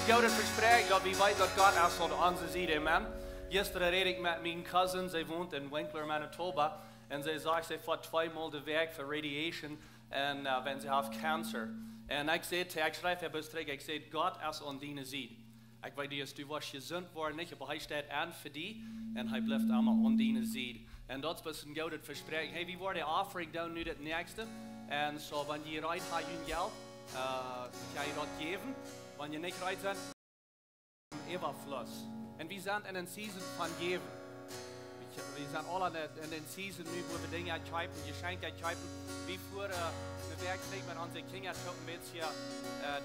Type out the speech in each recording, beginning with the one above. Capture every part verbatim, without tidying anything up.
Goodet Vespräakjen, daut wie weeten, daut Gott es aun onse Sied, amen. Jistren räd ekj met miene Cousin, see wont en Winkler, Manitoba, un see sajcht, see foat tweemol de Wäakj fa radiation, un, äh, wan see haft Cancer. Un ekj säd, ekj schreef äa bloos trigj, ekj säd: "Gott es aun diene Sied." Ekj weet nich aus du woascht jesunt woaren, nich, oba hee steit aun fa die un hee blift emma aun diene Sied. Un daut es een goodet Vespräakjen. Hey, wie woaren de offering doonen nu daut näakjste. Un soo, wan jie reed sent, jun Jelt, äh, kjenn jie daut jäwen. Wan jie nich reed sent, Äwafluss. Un wie sent en eene Season von jäwen. Wie, wie sent aula en de, en de Season nu, wua wie Dinja kjeepen, Jeschenkja kjeepen. Wie fuaren, äh, de Wäakj trigj met onse Kjinja toop een bät, äh,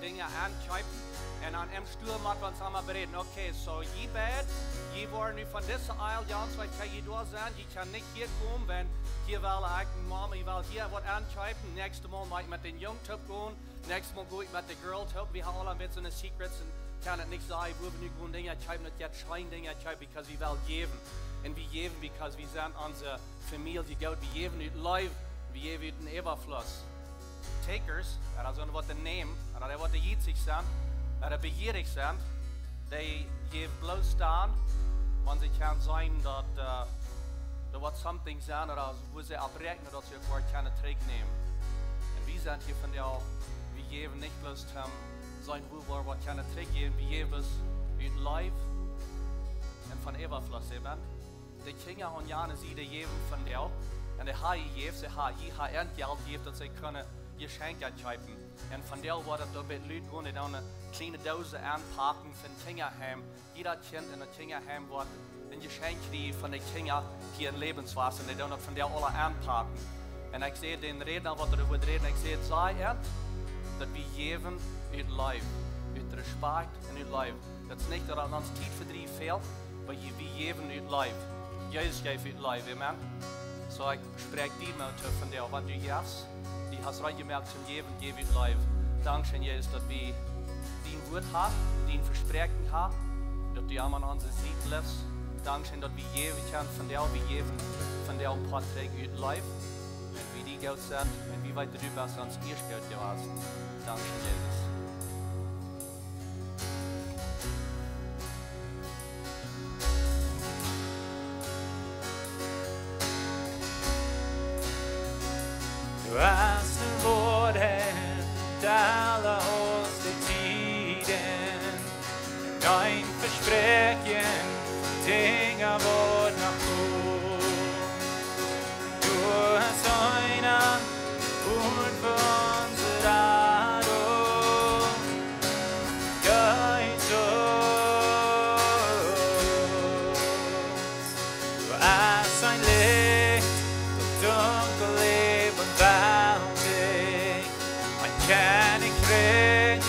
Dinja auntookjeepen. Un dan em Stua motten wie ons emol bereeden. Okay, soo, jie beid, jie woaren nu von dise aisle, Junges, waut jie doa sent, jie kjennen nich hia komen, wan jie wellen, ekj, Mama, jie wellen hia waut auntookjeepen. Näakjstet Mol mott ekj met dän Jung toop gonen. Näakjstet Mol go ekj met de Girl toop. Wie haben aula een bät soone Secrets un kjennen daut nich sajen, wua wie nu gonen Dinja kjeepen, daut jie scheen Dinja kjeepen, because wie wellen jäwen. Un wie jäwen, because wie sent onse Famielje goot. Wie jäwen ut Leew, wie jäwen ut een Äwafluss. Takers, daut es soone, waut de nämen, daut es, waut de jietsich sent, daut de bejierich sent, dee jäwen bloos dan, wan see kjennen seenen, daut, äh, doa waut something sent, ooda wua see oppräakjnen, daut see uk waut kjennen trigjnämen. Un wie sent hia vondoag, wie jäwen nich bloos toom seenen, wua wie waut kjennen trigjjäwen, wie jäwen bloos ut Leew un von Äwafluss, amen. De Kjinja aun jane Sied jäwen vondoag. Un dee haben jejäft, see haben, jie haben an Jelt jejäft, daut see kjennen Jeschenkja kjeepen. Un vondoag woat daut doa bie Lied gonen, dee dan eene kjliene Doos aunpacken fa een Kjinjaheim. Jieda Kjint en daut Kjinjaheim woat een Jeschenkj kjrieen von de Kjinja hia en Lebenswasser. Un dee doonen daut vondoag aula aunpacken. Un ekj säd dän Rädna, waut doa wudd räden, ekj säd: "Saj an, daut wie jäwen ut Leew, ut Respekt un ut Leew." Daut es nich, daut aun ons Tiet fa dee fält, oba jie, wie jäwen ut Leew. Jesus jeef ut Leew, amen. Soo, ekj spräakj die mau too vondoag, wan du jefst, du hast reed jemoakt toom jäwen, jeff ut Leew. Dankscheen, Jesus, daut wie dien Wuat haben, dien Vespräakjen haben, daut du aun onse Sied blifst. Dankscheen, daut wie jäwen kjennen vondoag, wie jäwen vondoag een poa Trakj ut Leew. Un wie die goot sent, un wie weeten, du best ons ieescht goot jewast. Dankscheen, Jesus. Du hast de Woarheit, aule Tieden. Dien Vespräakjen, Dinja woaren noch goot. Du hast eenen Bund fa onse Radunk. Jeist, du hast een Licht, daut dunkel Läwen weltich. Een Kjennichrikj,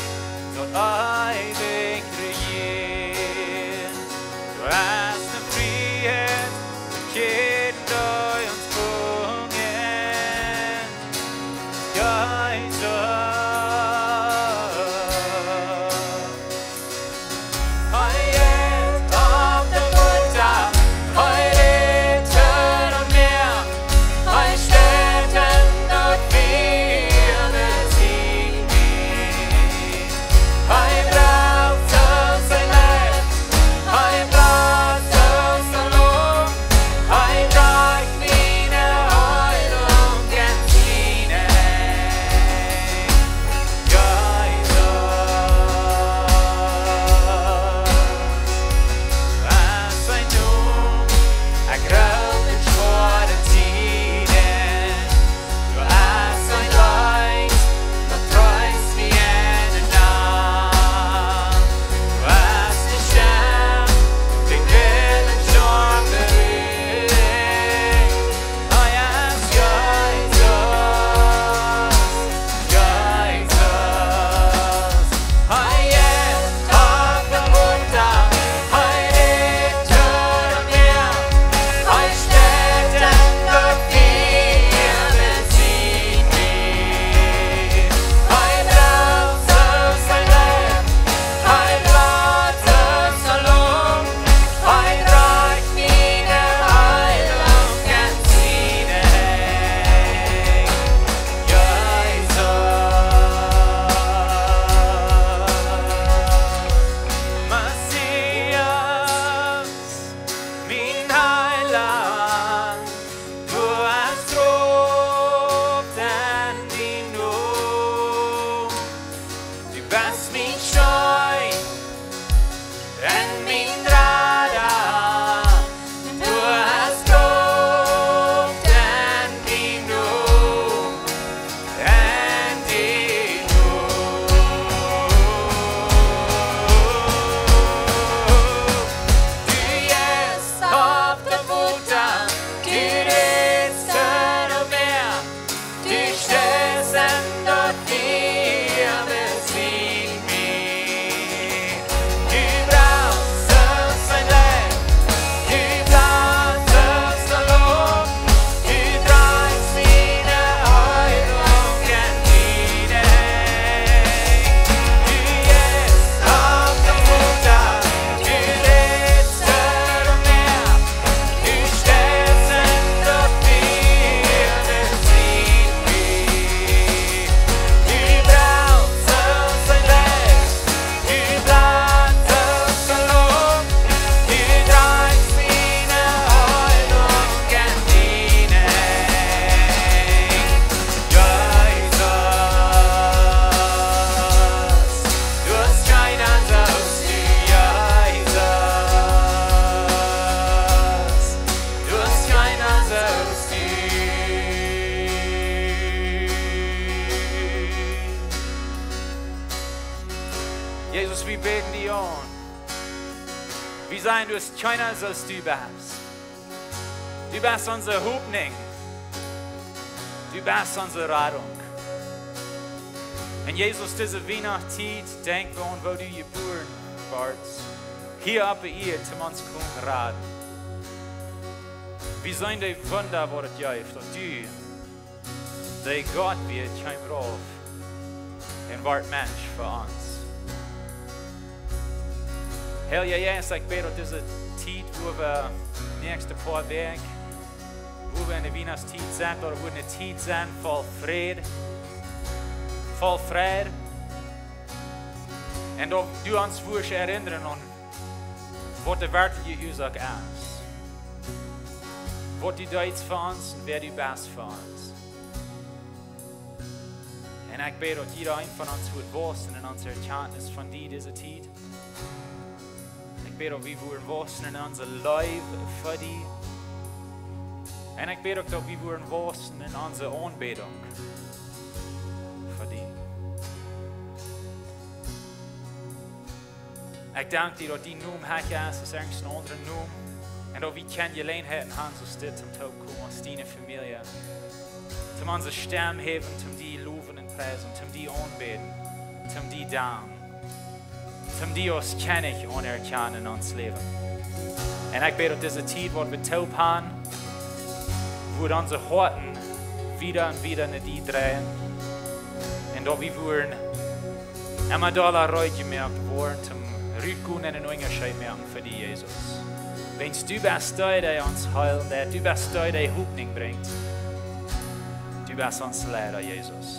daut eewich rejieet. Du hast de Frieheit, de Kjäden, dee ons bungen. Jeist. Hee jeit opp de Wota, hee rät Städ un Mäa, hee steit en daut Fia met sien bäden die aun. Wie sajen, du best kjeena soo aus du best. Du best onse Hopninj. Du best onse Radunk. Un Jesus, dise Wienachtstiet denkj wie aun, woo du jebuaren wordst. Hia opp de Ieed, toom ons komen raden. Wie seenen de Wunda, waut et jeft, daut du, de Gott wieescht, kjeem rauf un wort Mensch fa ons. Heilja Jeist, ekj bäd daut dise Tiet, wua wie näakjste poa Wäakj, wua wie enne Wienachtstiet sent, daut woat eene Tiet sennen voll Fräd, voll Freid. Un daut du ons woascht erinnern aun waut de werkjliche Uasoak es. Waut du deedst fa ons un wäa du best fa ons. Un ekj bäd daut jieda eena von ons woat waussen en onse Erkjantnis von die dise Tiet. Ekj bäd daut wie woaren waussen en onse Leew fa die. Un ekj bäd uk daut wie woaren waussen en onse Aunbädunk fa die. Ekj dank die daut dien Nomen hecha es aus irjent een aundra Nomen. Un daut wie kjeene Jeläajenheit haben, soo aus dit, om toop to komen aus diene Famielje. Toom onse Stemm häwen, toom die lowen un priesen, toom die aunbäden, toom die danken, toom die aus Kjennich aunerkjanen en ons Läwen. Un ekj bäd daut dise Tiet, waut wie toop haben, woat onse Hoaten wieda un wieda no die dreien. Un daut wie woaren emma dolla reed jemoakt woaren, toom rutgonen un eenen Unjascheet moaken fa die, Jesus. Wiels du best dee, dee ons heelen deit, du best dee, dee Hopninj brinjt. Du best ons Leida, Jesus.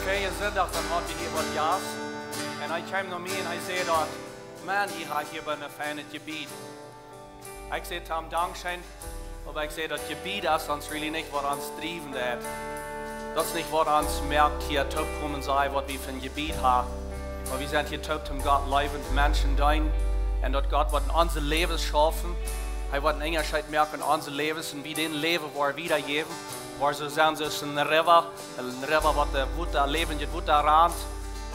Verjen Sindach, dan haud wie hia waut Jast. Un hee kjeem no mie un hee säd daut: "Maun, jie haben hia een feinet Jebied." Ekj säd to am: "Dankscheen." Oba ekj säd, daut Jebied es ons really nich waut ons driewen deit. Daut es nich waut ons moakt hia toopkomen, saj, waut wie fa een Jebied haben. Oba wie sent hia toop toom Gott leewen, Menschen deenen. Un daut Gott woat en onse Läwes schaufen. Hee woat een Unjascheet moaken en onse Läwes. Un wie dän Läwen woaren wiedajäwen. Woaren soo sennen aus een River, een River waut de Wota, läwendje Wota rant.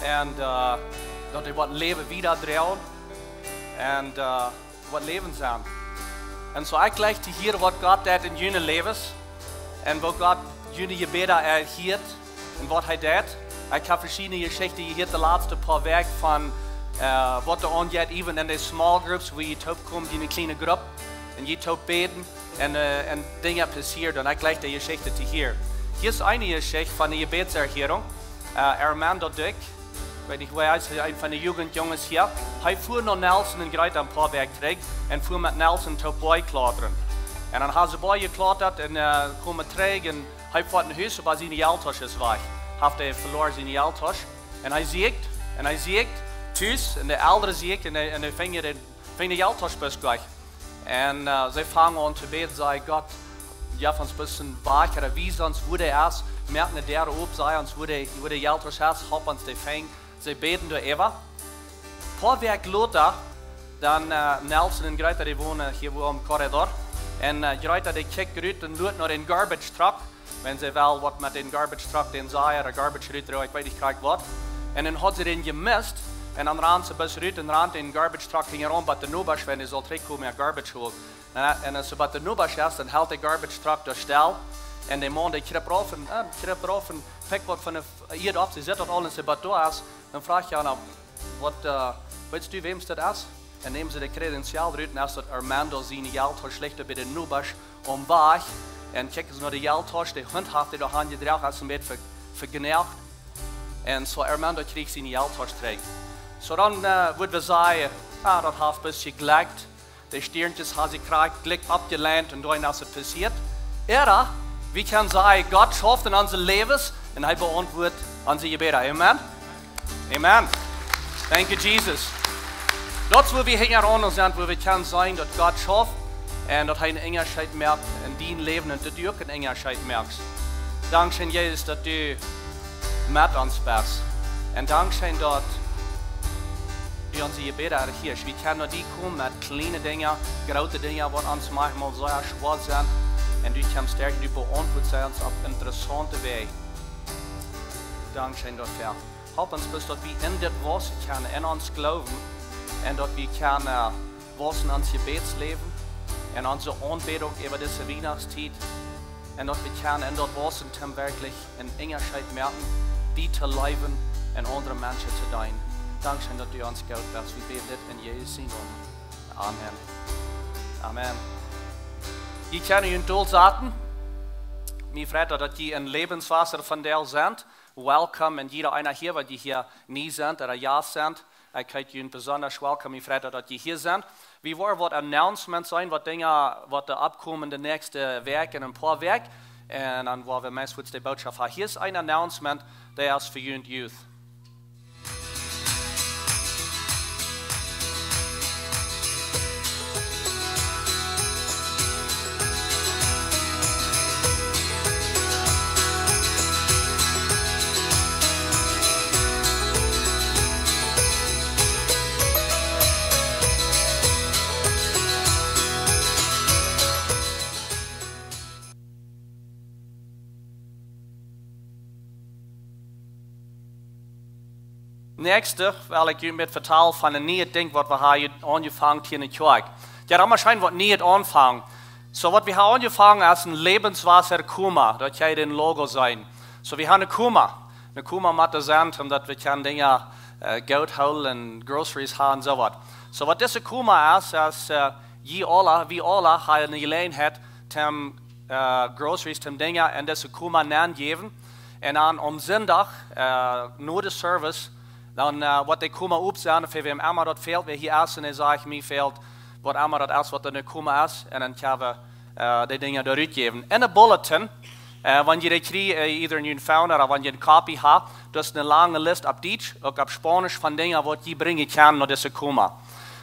Un, äh, daut hee woat Läwen wiedadroagen. Un, äh, waut Läwen sennen. Un soo ekj jleich to hieren waut Gott deit en june Läwes. Un woo Gott june Jebäda erhieet. Un waut hee deit. Ekj hab veschiedne Jeschichten jehieet de latste poa Wäakj von, äh, waut doa aunjeit, even en de small groups, wua jie toopkomen, june kjliene Grupp. Un jie toop bäden. Un, äh, un Dinja passieren. Un ekj jleich de Jeschicht to hieren. Hia es eene Jeschicht von de Jebädserhierung. Äh, Armando Dyck. Ekj weet nich, woo hee es, een von de Jugendjunges hia. Hee fua no Nelson un Greta een poa Wäakj trigj un fua met Nelson toop boajklautren. Un dan haben see boajjeklautat un, äh, kjeemen trigj un hee foat no Hus, oba siene Jelttausch es wajch. Haft hee veloaren siene Jelttausch. Un hee sieekjt, un hee sieekjt, tus, un de Elren sieekjen, un, un dee finjen dän, finjen de Jelttausch bloos nich. Un, äh, see fangen aun to bäden, saj: "Gott, jeff ons bloos een Wajch, ooda wies ons wua dee es, moak ne Däa op, saj ons wua dee, wua de Jelttausch es, halp ons dee finjen." See bäden doaräwa. Poa Wäakj lota, dan, äh, Nelson un Greta, dee wonen hia wua aum Corridor. Un, äh, Greta, dee kjikjt rut un luat no dän Garbage Truck. Wan see well waut met dän Garbage Truck, dän Seier, de Garbage rutdroagen, ekj weet nich krakjt waut. Un dan haud see dän jemist. Un dan rand see bloos rut un rand dän Garbage Truck hinjaraun bat de Nobasch, wan dee sull trigjkomen, äa Garbage holen. Un, un aus see bat de Nobasch es, dan helt de Garbage Truck doa stell. Un de Maun, dee kjriept rauf un, äh, kjriept rauf un pikjt waut von de F-, Ieed opp, see sitt daut aules, aus see bat doa es. Dan fruach hee aun: "Waut, äh, weetst du, wäms daut es?" Un nemt see de Kredenzial rut un es daut Armando siene Jelttausch, licht bie de Nobasch aum Wajch. Un kjikjt see no de Jelttausch, de Hunt haft dee doa aunjedroagen, es een bät ve-, vejnoagt. Un soo Armando kjrieech siene Jelttausch trigj. Soo dan, äh, wudd wie sajen, ah, daut haft bloos jejlekjt. De Stiernkjes haben sikj krakjt jlikj oppjeleent un dan es et passieet. Ooda wie kjennen sajen, Gott schauft en onse Läwes un hee beauntwuat onse Jebäda. Amen. Amen. Thank you, Jesus. Daut es wua wie hinjaraun sent, wua wie kjennen seenen daut Gott schauft un daut hee een Unjascheet moakt en dien Läwen un daut du uk een Unjascheet moakst. Dankscheen, Jesus, daut du met ons best. Un dankscheen daut du onse Jebäda erhieescht. Wie kjennen no die komen met kjliene Dinja, groote Dinja, waut ons maunchmol sea schwoa sent. Un du kjemst derch, du beauntwuatst see ons opp interessaunte Wäaj. Dankscheen doafäa. Halp ons bloos, daut wie en dit wausen kjennen, en ons Gloowen. Un daut wie kjennen, äh, wausen en ons Jebädsläwen, en onse Aunbädunk äwa dise Wienachtstiet. Un daut wie kjennen en daut wausen, om werkjlich een Unjascheet moaken, die to leewen un aundre Menschen to deenen. Dankscheen, daut du ons goot best. Wie bäden dit en Jesus sienen Nomen. Amen. Amen. Jie kjennen junt dol saten. Mie freit daut, daut jie en Läwenswota vondoag sent. Welcome un jieda eena hia, waut jie hia nie sent ooda Jast sent. Ekj heet junt besonda welcome, mie freit daut, daut jie hia sent. Wie woaren waut Announcements seenen, waut Dinja, waut doa oppkomen de näakjste Wäakj un een poa Wäakj. Un dan woa wie meist fuaz de Bootschoft haben. Hia es een Announcement, dee es fa junt Youth. Näakjste well ekj junt met vetalen von een nieet Dinkj, waut wie haben aunjefongen hia en de Kjoakj. Jo, dan mott eena waut nieet aunfangen. Soo, waut wie haben aunjefongen es een Läwenswota Kuma, daut jie dän Logo seenen. Soo, wie haben een Kuma. Een Kuma mott doa sennen, om daut wie kjennen Dinja, äh, goot hoolen un Groceries haben un soo waut. Soo, waut dise Kuma es, es, äh, jie aula, wie aula haben eene Jeläajenheit, om äh, Groceries, toom Dinja en dise Kuma nenjäwen. Un dan aum Sindach, äh, no de Service, dan, äh, woat de Kuma op sennen, fa wäm emma daut fält, wäa hia es un hee sajcht, mie fält, waut emma daut es, waut en de Kuma es, un dan kjenn wie, äh, de Dinja doa rutjäwen. En de Bulletin, Äh, wan jie dee kjrieen, äh, either en jun phone ooda wan jie eene Kopie haben, daut es eene lange List opp Dietsch, uk opp Spaunisch, von Dinja waut jie brinjen kjennen no dise Koma.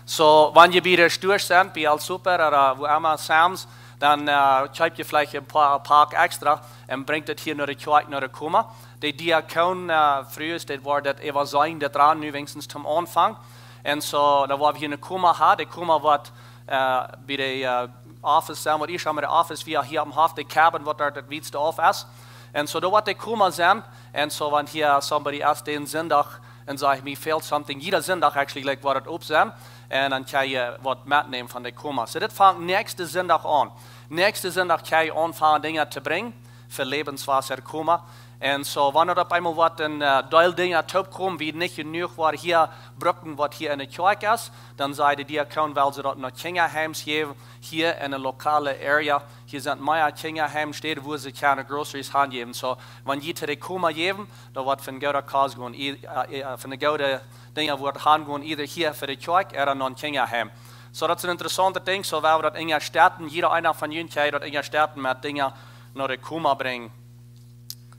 So, wan jie bie de Stores sent, bie El Super ooda wua emma, Sam's, dan, äh, kjeept jie veleicht een poa, een poa extra un brinjt et hia no de Kjoakj, no de Koma. De Diakoon, äh, Frues, dee woaren daut äwaseenen, daut doa nu weens toom Aunfank. Un so, dan woa wie hia eene Koma haben, de Koma woat, äh, bie de, äh, Office sennen, waut ieescht aun de Office, wie hia aum Hoff, de Cabin, waut doa daut wiedste auf es. Un so, doa woat de Koma sennen. Un so, wan hia somebody es dän Sindach un sajcht, "Mie fält something", jieda Sindach actually, like, woat et op sennen. Un dan kaun jie waut metnämen von de Koma. So, dit fangt näakjsten Sindach aun. Näakjsten Sindach kaun jie aunfangen, Dinja to brinjen fa Lebenswasser Koma. Un so, wan et opp eemol woat een, äh, Deel Dinja toopkomen, waut nich jenuach woat hia brucken, waut hia en de Kjoakj es, dan sajcht de Diakoon, well see daut no Kjinjaheims jäwen, hia en de lokale Area. Hia sent mea Kjinjaheim, Städen, wua see kjennen groceries hanjäwen. So, wan jie to de Koma jäwen, dan woat von goode Cause gonen, i-, äh, äh, von de goode Dinja woat hangonen, either hia fa de Kjoakj ooda no een Kjinjaheim. So, daut es een interessauntet Dinkj, so, wan wie daut unjastetten, jieda eena von junt kaun daut unjastetten met Dinja no de Koma brinjen.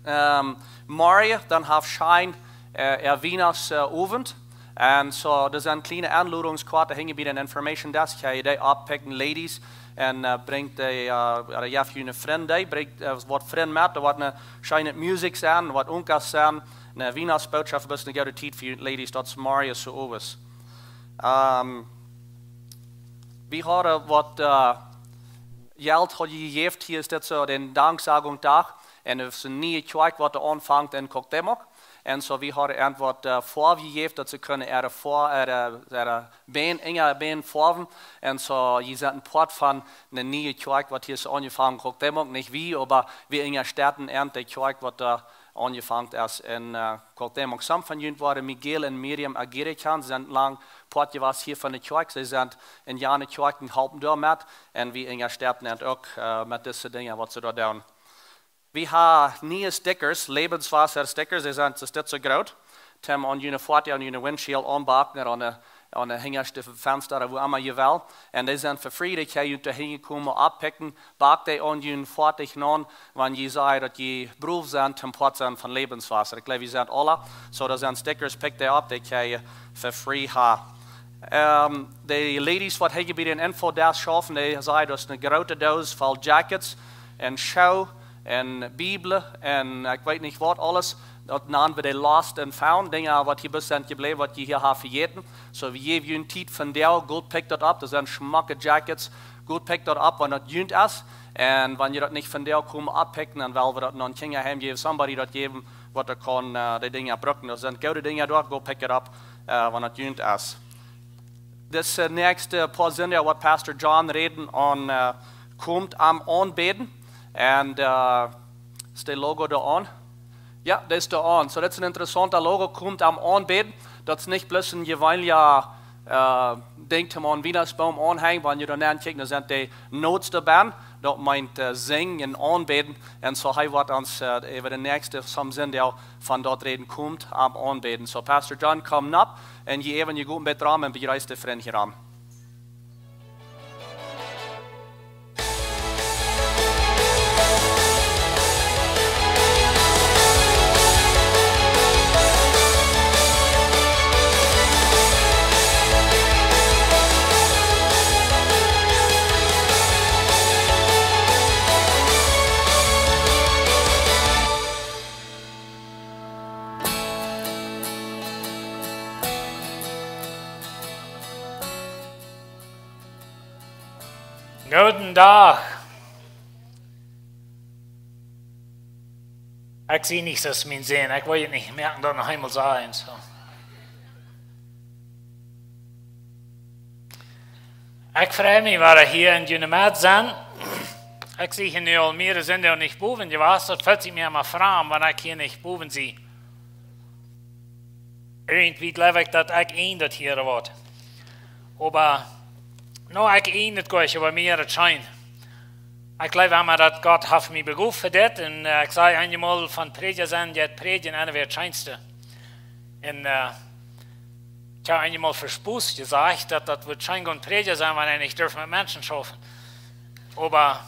Ähm, morjen, dan haft Shine, äh, äa Wienachtsowent. Un so, doa sent kjliene Enlodungskorten hinjen bie dän Information Desk, kaun jie dee oppikjen, Ladies. Un, äh, brinjt dee, äh, ooda jeft june Frind dee, brinjt, äh, waut Frind met, doa woat eene scheene Musik sennen, woat Unkas sennen, eene Wienachtsbootschoft, bloos eene goode Tiet fa june Ladies, daut es morjen soo owes. Ähm, wie hauden waut, äh, Jelt haud jejäft, hia es dit soo, dän Danksagungs Dach. Un et es eene niee Kjoakj, waut doa aunfangt en Cuauhtémoc. Un so, wie hauden irjentwaut, äh, Foaw jejäft, daut see kunnen äare Foa-, äare, äare Bän, äare Bän foawen. Un so, jie sent een Poat von eene niee Kjoakj, waut hia es aunjefongen, Cuauhtémoc, nich wie, oba wie unjastetten äant de Kjoakj, waut doa aunjefongen es en, äh, Cuauhtémoc. Some von junt wieren Miguel un Miriam Aguirre kjanen, see sent lang Poat jewast hia von de Kjoakj. See sent en jane Kjoakj un halpen doa met. Un wie unjastetten äant uk, äh, met dise Dinja, waut see doa doonen. Wie haben niee Stickers, Lebenswasser Stickers, dee sent, see sent soo groot. Toom aun june Foatich, aun june windshield aunbacken, ooda aun de, aun de hinjaschte Fensta, ooda wua emma jie wellen. Un dee sent fa free, dee kaun jie doa hinkomen, oppikjen, bakt dee aun jun Foatich aun, wan jie sajen, daut jie Broof sent, toom Poat sennen von Lebenswasser. Ekj jleew, jie sent aula. So, doa sent Stickers, pickt dee opp, dee kaun jie fa free haben. Ähm, de Ladies, waut hia bie dän Info Desk schaufen, dee sajen, daut es eene groote Doos voll Jackets un Schoo un Bibel un ekj weet nich waut aules. Daut nanen wie de Lost and Found, Dinja, waut hia bloos sent jebläwen, waut jie hia haben vejäten. So, wie jäwen junt Tiet vondoag, go pickt daut opp, daut sent schmocke Jackets, go pickt daut opp, wan daut junt es. Un wan jie daut nich vondoag komen oppikjen, dan well wie daut no een Kjinjaheim jäwen, somebody daut jäwen, waut doa kaun, äh, de Dinja brucken. Daut sent goode Dinja doa, go pickt daut opp, äh, wan daut junt es. Dise, äh, näakjste poa Sindach, waut Pastor John räden aun, äh, Komt am Aunbäden. Un, äh, es de Logo doa aun? Jo, dee es doa aun. So, daut es een interessaunta Logo, Komt am Aunbäden. Daut es nich bloos een jeweenelja, äh, Dinkj toom aun Wienachtsboom aunhenjen, wan jie doa nenn kjikjen, dan sent de Notes doa benn. Daut meent, äh, sinjen un aunbäden. Un so, hee woat ons, äh, äwa de näakjste some Sindach von daut räden, Komt am Aunbäden. So, Pastor John, komm nopp un jie äwen jie goot met rom un bejreesst de Frind hia rom. Gooden Dach. Ekj sie nich soo aus mien Sän. Ekj well nich moaken daut noch eemol sajen, so. Ekj frei mie, wada hia en june Med sennen. Ekj sie hia nu aul mea aus een Joa nich bowen jewast. Daut felt sikj mie emma framd, wan ekj hia nich bowen sie. Irjentwie jleew ekj, daut ekj een daut hia woat. Oba, no, ekj een daut goot, oba mie es et scheen. Ekj jleew emma, daut Gott haft mie begoft fa dit. Un, äh, ekj saj eenjemol, von Prädja sennen, daut Prädjen, daut es daut scheenste. Un, äh, ekj hab eenjemol fa Spos jesajcht, daut daut wudd scheen goot Prädja sennen, wan hee nich durf met Menschen schaufen. Oba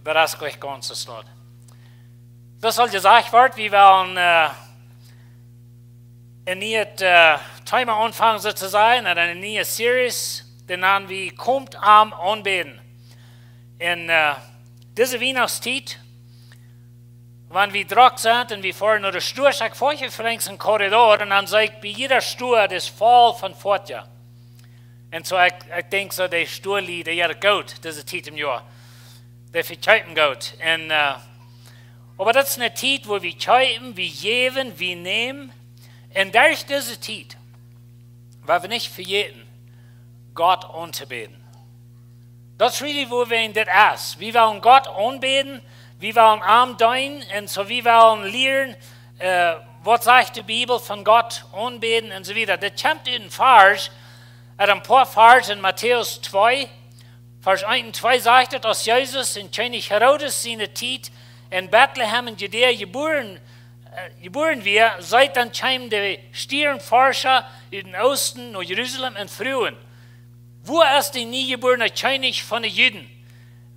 daut es nich gaunz soo. Daut saul jesajcht woaren, wie wellen äh, een nieet äh, Thema aunfangen, soo to sajen, ooda eene niee Series, dän Nomen wie Komt am aunbäden. En äh, dise Wienachtstiet, wan wie drock sent un wie foaren no de Stua, ekj foa hia velenjs em Korridor un dan see ekj bie jieda Stua, dee es voll von Foatja. Un soo, ekj, ekj denkj soo, dee Stualied, dee jeit goot, dise Tiet em Joa. Dee vekjeepen goot. Un äh, oba daut es eene Tiet, wua wie kjeepen, wie jäwen, wie nämen. Un derch dise Tiet, woa wie nich vejäten, Gott auntobäden. Daut es really, wua wie en dit es. Wie wellen Gott aunbäden, wie wellen am deenen, un soo wie wellen lieren, äh, waut sajcht de Bibel von Gott aunbäden un soo wieda. Dit kjemt ut een Varsch, ut een poa Varsch en Matäus twee, Varsch eent un twee sajcht et, aus Jesus en Kjennich Herodes siene Tiet en Betlehem en Judäa jebuaren, äh, jebuaren wia, seet, dan kjeemen de Stierenforscha ut dän Oosten no Jerusalem un fruagen: Wua es de niejebuarne Kjennich von de Juden?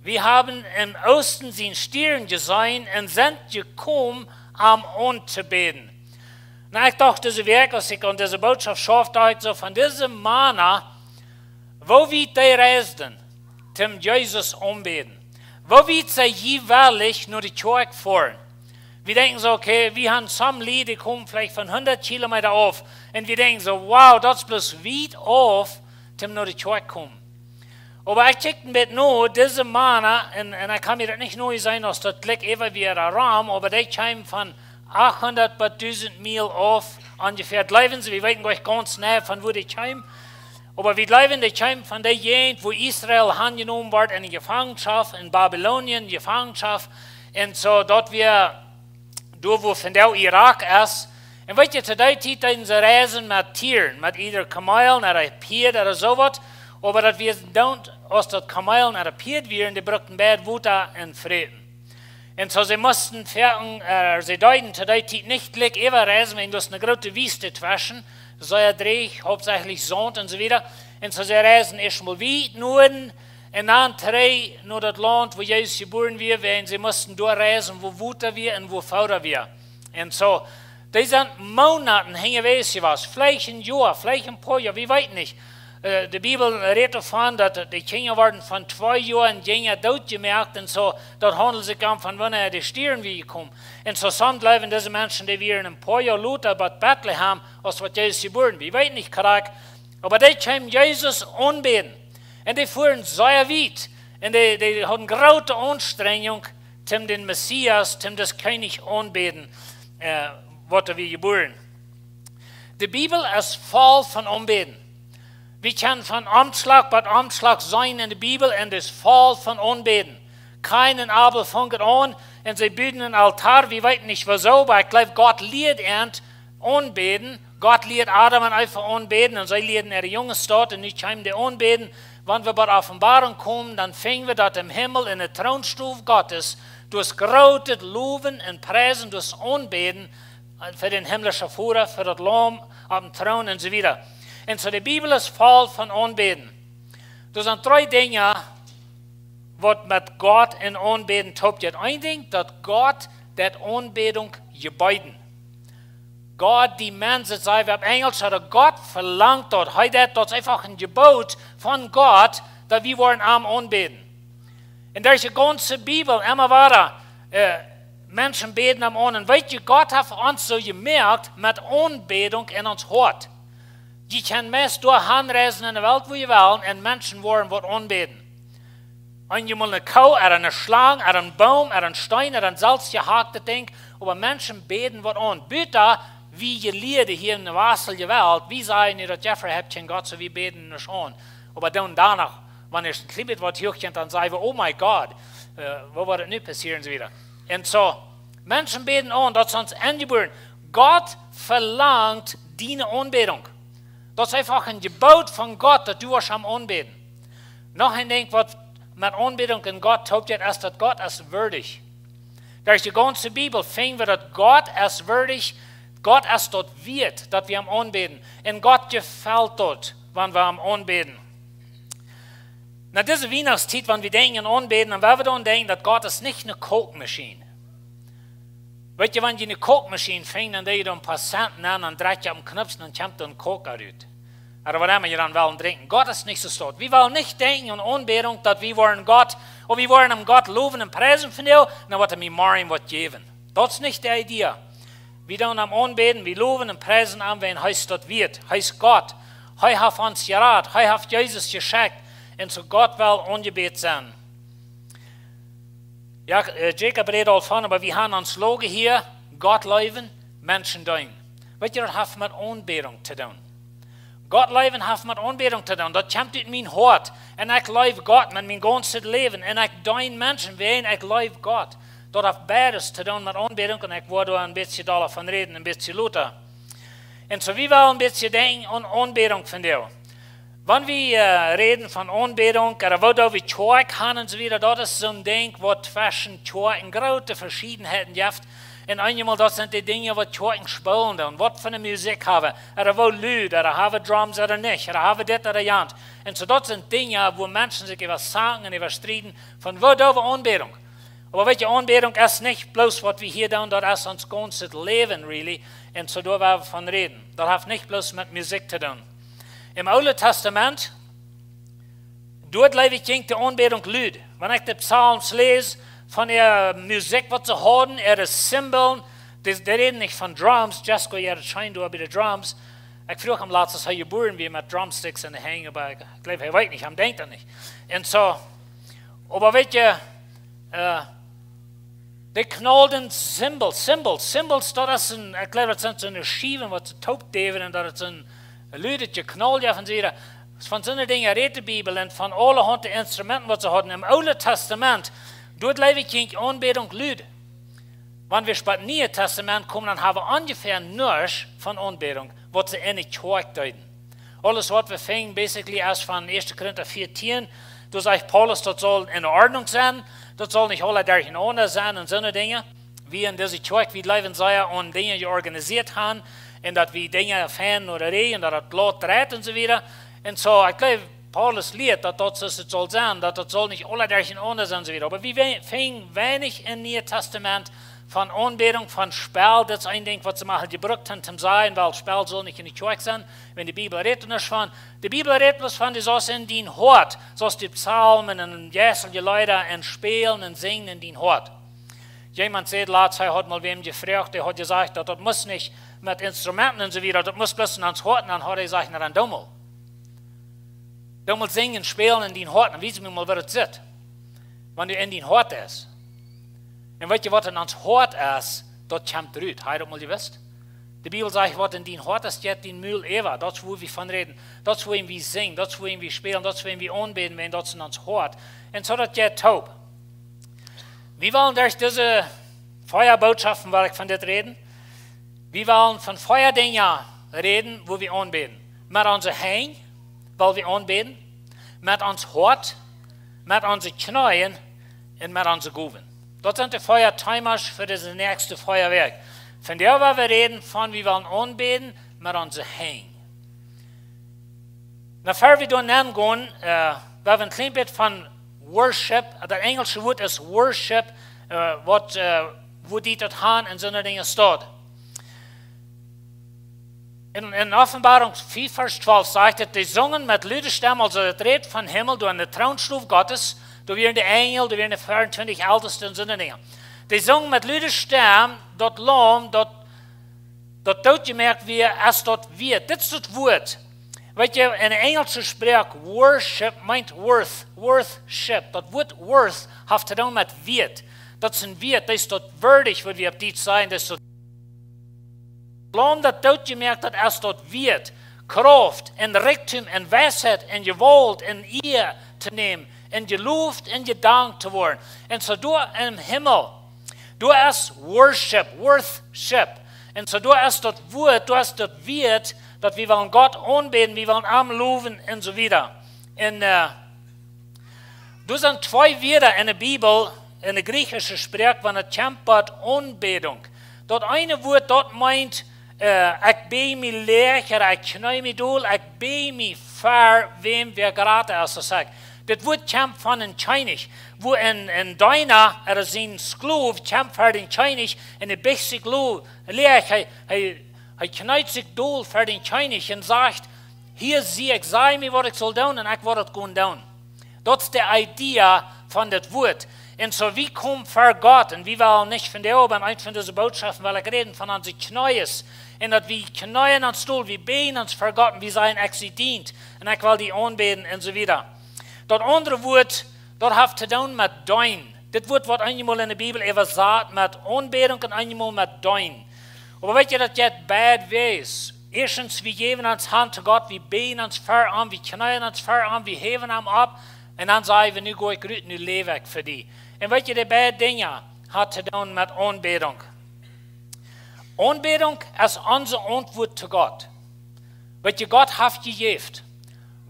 Wie haben em Oosten sienen Stieren jeseenen un sent jekomen, am auntobäden. Nu, ekj docht dise Wäakj, aus ekj aun dise Bootschoft schauft, docht ekj soo von dise Mana, woo wiet dee reisden, toom Jesus aunbäden. Woo wiet see jewellich no de Kjoakj foaren. Wie denkjen soo, okay, wie haben some Lied, dee komen veleicht von hundat Kilometa auf. Un wie denkjen soo, wow, daut es bloos wiet auf, toom no de Kjoakj komen. Oba ekj kjikjt een bät no, dise Mana, un, un ekj kaun mie daut nich no seenen, aus daut jlikj äwa wia de Ram, oba dee kjeemen von achthundat bat dusent Miel auf, onjefäa, jleewen see, wie weeten goanich gaunz jeneiw von wua dee kjeemen. Oba wie jleewen, dee kjeemen von dee Jäajent, wua Israel aunjenomen wort en de Jefangenschoft, en Babilonien, Jefangenschoft. Un soo, daut wia doa, wua vondoag Irak es. Un weet jie, to dee Tiet deeden see reisen met Tieren, met either Kameel ooda Pieed ooda soo waut. Oba daut wia dan, aus daut Kameel ooda Pieed wieren, dee brukten beid Wota un Fräten. Un soo, see musten foaken, äh, see deeden to dee Tiet nich jlikj äwa reisen, wiels doa es eene groote Wiest tweschen, sea dräch, hauptsächlich Saunt un soo wieda. Un soo, see reisen ieescht mol wiet Nuaden un dan trigj no daut Launt, wua Jesus jebuaren wia, wiels see musten doa reisen, wua Wota wia un wua Foda wia. Un soo, dee sent Moonaten unjawäajes jewast, veleicht een Joa, veleicht een poa Joa, wie weeten nich. Äh, de Bibel rät doavon, daut de Kjinja worden von twee Joa un jinja dootjemoakt un soo, daut haundelt sikj om von wanea de Stieren wia jekomen. Un soo, some jleewen, dise Menschen, dee wieren een poa Joa lota bat Betlehem, aus waut Jesus jebuaren wia. Wie weeten nich krakjt, oba dee kjeemen Jesus aunbäden. Un dee fuaren sea wiet. Un dee, dee hauden groote Aunstrenjunk, toom dän Messias, toom dis Kjennich aunbäden, äh, waut doa wia jebuaren. De Bibel es voll von Aunbäden. Wie kjennen von Omschlach bat Omschlach seenen en de Bibel un dee es voll von Aunbäden. Kain un Abel fungen aun un see buden een Altoa. Wie weeten nich wuasoo, oba ekj jleew, Gott lieed an aunbäden. Gott lieed Adam un Eva aunbäden un see lieeden äare Junges daut un nu kjeemen dee aunbäden. Wan wie bie Openboarunk komen, dan finjen wie daut em Himmel en de Troonstow Gottes, doa es grootet Lowen un Priesen, doa es Aunbäden, äh, fa dän himlischen Voda, fa daut Laum opp dän Troon un soo wieda. Un soo, de Bibel es voll von Aunbäden. Doa sent dree Dinja, waut met Gott un Aunbäden toop jeit. Een Dinkj, daut Gott deit Aunbädunk jebieden. God demands it, saj wie opp Enjlisch, ooda Gott velangt daut. Hee deit, daut es eefach een Jeboot von Gott, daut wie woaren am aunbäden. Un derch de gaunze Bibel, emma wada, äh, Menschen bäden am aun. Un weet jie, Gott haft ons soo jemoakt met Aunbädunk en ons Hoat. Jie kjennen meist doa han reisen en de Welt, wua jie wellen, un Menschen woaren waut aunbäden. Eenjemol eene Koo, ooda eene Schlang, ooda een Boom, ooda een Steen, ooda een selfst jehacktet Dinkj, oba Menschen bäden waut aun. Buta, wie Jelieede hia en de wastliche Welt, wie sajen nu, daut Jeffrey haft kjeen Gott, soo wie bäden nich aun. Oba dan doano, wan et een kjlien bät waut huach kjemt, dan sajen wie, oh my God, äh, waut woat nu passieren, un soo wieda. Un soo, Menschen bäden aun, daut es ons enjebuaren. Gott velangt diene Aunbädunk. Daut es eefach een Jeboot von Gott, daut du woascht am aunbäden. Noch een Dinkj, waut met Aunbädunk un Gott toop jeit, es, daut Gott es würdig. Derch de gaunze Bibel finjen wie, daut Gott es würdig, Gott es daut wieet, daut wie am aunbäden. Un Gott jefelt daut, wan wie am aunbäden. Nu, dise Wienachtstiet, wan wie denkjen aun aunbäden, dan woa wie dan denkjen, daut Gott es nich eene Koakmaschien. Weet jie, wan jie eene Kokjmaschien finjen, dan doo jie doa een poa Cent nenn, dan drekj jie opp een Kjnopps, dan kjemt doa een Coke rut. Ooda waut emma jie dan wellen drinkjen. Gott es nich soo stoakj. Wie wellen nich denkjen aun Aunbädunk, daut wie woaren Gott, ooda wie woaren am Gott lowen un priesen fa dän, dan woat hee mie morjen waut jäwen. Daut es nich de Idee. Wie doonen am aunbäden, wie lowen un priesen am, wiels hee es daut wieet. Hee es Gott. Hee haft ons jerat. Hee haft Jesus jeschekjt. Un soo Gott well aunjebäden sennen. Jo, äh, Jacob rät aul von, oba wie haben ons Logo hia, Gott leewen, Menschen deenen. Weet jie, daut haft met Aunbädunk to doonen. Gott leewen haft met Aunbädunk to doonen. Daut kjemt ut mien Hoat. Un ekj leew Gott met mien gaunzet Läwen. Un ekj deen Menschen, wiels ekj leew Gott. Daut haft beides to doonen met Aunbädunk. Un ekj woa doa een bät dolla von räden, een bät lota. Un soo, wie wellen een bät denkjen aun Aunbädunk vondoag. Wan wie, äh, räden von Aunbädunk, ooda woo daut wie Kjoakj haben un soo wieda, daut es soon Dinkj, waut tweschen Kjoakjen groote Veschiedenheiten jeft. Un eenjemol, daut sent dee Dinja, waut Kjoakjen spoolen doonen. Waut fa eene Musikj haben, ooda woo lud, ooda haben Drums ooda nich, ooda haben dit ooda jant. Un soo, daut sent Dinja, wua Menschen sikj äwa zanken un äwa strieden, von woo doo wie Aunbädunk. Oba weet jie, Aunbädunk es nich bloos, waut wie hia doonen, daut es ons gaunzet Läwen, really. Un soo, doa woa wie von räden. Daut haft nich bloos met Musikj to doonen. Em Oolen Tastament, doa leew ekj jinkj de Aunbädunk lud. Wan ekj de Psalms läs, von äare Musikj, waut see hauden, äare Zimbeln, dee, dee räden nich von Drums, Jesko, jo, daut schient doa bie de Drums. Ekj fruach am latst, aus hee jebuaren wia, met Drumsticks en de Henj, oba ekj, ekj jleew, hee weet nich, hee denkjt daut nich. Un soo, oba weet jie, äh, dee knalden Zimbels, Zimbels, Zimbels, daut es een, ekj jleew, daut sent soone Schiewen, waut see toop dewen un daut et soon ludet Jeknaul jeft un soo wieda. Von soone Dinja rät de Bibel un von aulahaunt Instrumenten, waut see hauden em Oolen Tastament. Doa leew ekj jinkj Aunbädunk lud. Wan wie biem Nieen Tastament komen, dan haben wie onjefäa nuscht von Aunbädunk, waut see enne Kjoakj deeden. Aules, waut wie finjen, basically, es von Ieeschte Korinta vieetieen. Doa sajcht Paulus, daut saul en Ordnunk sennen, daut saul nich aula derchenaunda sennen un soone Dinja. Wie en dise Kjoakj, wie jleewen sea aun Dinja, dee organisieet haben, un daut wie Dinja fein no de Räajel, daut daut glaut dreit un soo wieda. Un soo, ekj jleew, Paulus lieet, daut daut soo saul sennen, daut daut saul nich aula derchenaunda sennen un soo wieda. Oba wie we-, finjen weinich em Nieen Tastament von Aunbädunk, von Spell, daut es een Dinkj, waut see mau jebrukt haben, toom sajen, wiels Spell saul nich enne Kjoakj sennen, wan de Bibel rät doa nich von. De Bibel rät bloos von, dee saust en dien Hoat, saust dee Psalmen un jeistelje Leeda un spälen un sinjen en dien Hoat. Jemaunt säd latst, hee haud mol wäm jefroacht, dee haud jesajcht, daut daut must nich met Instrumenten un soo wieda, daut must bloos en ons Hoat, un dan haud hee jesajcht, na dan doo mol. Doo mol sinjen, spälen en dien Hoat, un wies mie mol, woo daut sitt. Wan du en dien Hoat es. Un weet jie, waut en ons Hoat es, daut kjemt rut. Hab jie daut mol jewist? De Bibel sajcht, waut en dien Hoat es, jeit ut dien Mul äwa. Daut es, wua wie von räden. Daut es, wua wie sinjen. Daut es, wua wie spälen. Daut es, wua wie aunbäden, wan daut es en ons Hoat. Un soo daut jeit toop. Wie wellen derch dise vea Botschoften, well ekj von dit räden. Wie wellen von vea Dinja räden, wua wie aunbäden. Met onse Henj, well wie aunbäden. Met ons Hoat, met onse Kjneeen un met onse Gowen. Daut sent de vea Themas fa dise näakjste vea Wäakj. Vondoag woa wie räden von, wie wellen aunbäden met onse Henj. Nu, ea wie doa nenn gonen, äh, woa wie een kjlien bät von Worship, daut enjelsche Wuat es Worship, äh, waut, äh, wua dee daut haben en soone Dinja steit. En, en Openboarunk vea Varsch twalf sajcht et: "Dee sungen met lude Stemm", aulsoo et rät von Himmel, doa aun de Troonstool Gottes, doa wieren de Enjel, doa wieren de veeauntwintich Elteste un soone Dinja. "Dee sungen met lude Stemm daut Laum, daut, daut dootjemoakt wia, aus daut wieet." Dit es daut Wuat. Weet jie, en de enjelsche Sproak, worship meent worth, worthship. Daut Wuat worth haft to doonen met Wieet. Daut es een Wieet, daut es daut würdig, waut wie opp Dietsch sajen, daut es daut Laum, daut dootjemoakt haft, aus daut Wieet, Krauft un Rikjdom un Weisheit un Jewault un Ea to nämen un jeloft un jedankt to woaren. Un soo doa em Himmel, doa es worship, worthship. Un soo doa es daut Wuat, doa es daut Wieet, daut wie wellen Gott aunbäden, wie wellen am lowen un soo wieda. Un, äh, doa sent twee Wieed en de Bibel, en de griechische Sproak, wan et kjemt bie Aunbädunk. Daut eene Wuat, daut meent, äh, ekj bäj mie läach, ooda ekj kjnee mie dol, ekj bäj mie ver wäm, wäa jrata es aus ekj. Dit Wuat kjemt von een Kjennich, wua een, een Deena, ooda sien Skloow, kjemt ver dän Kjennich un hee biecht sikj lo-, läach, hee, hee, hee kjneet sikj dol ver dän Kjennich un sajcht: "Hia sie ekj, saj mie waut ekj saul doonen un ekj woa daut gonen doonen." Daut es de Idee von dit Wuat. Un soo, wie komen ver Gott un wie wellen nich von dee, oba en eent von dise Bootschoften well ekj räden von onse Kjnees. Un daut wie kjneeen ons dol, wie bäden ons ver Gott un wie sajen: "Ekj sie dient un ekj well die aunbäden" un soo wieda. Daut aundre Wuat, daut haft to doonen met deenen. Dit Wuat woat eenjemol en de Bibel äwasat met Aunbädunk un eenjemol met deenen. Oba weet jie, daut jeit beid Wäajs. Ieeschtens, wie jäwen ons han to Gott, wie bäden ons ver am, wie kjneeen ons ver am, wie häwen am opp. Un dan sajen wie: "Nu go ekj rut, nu läw ekj fa die." Un weet jie, dee beid Dinja haft to doonen met Aunbädunk. Aunbädunk es onse Auntwuat to Gott. Weet jie, Gott haft jejäft.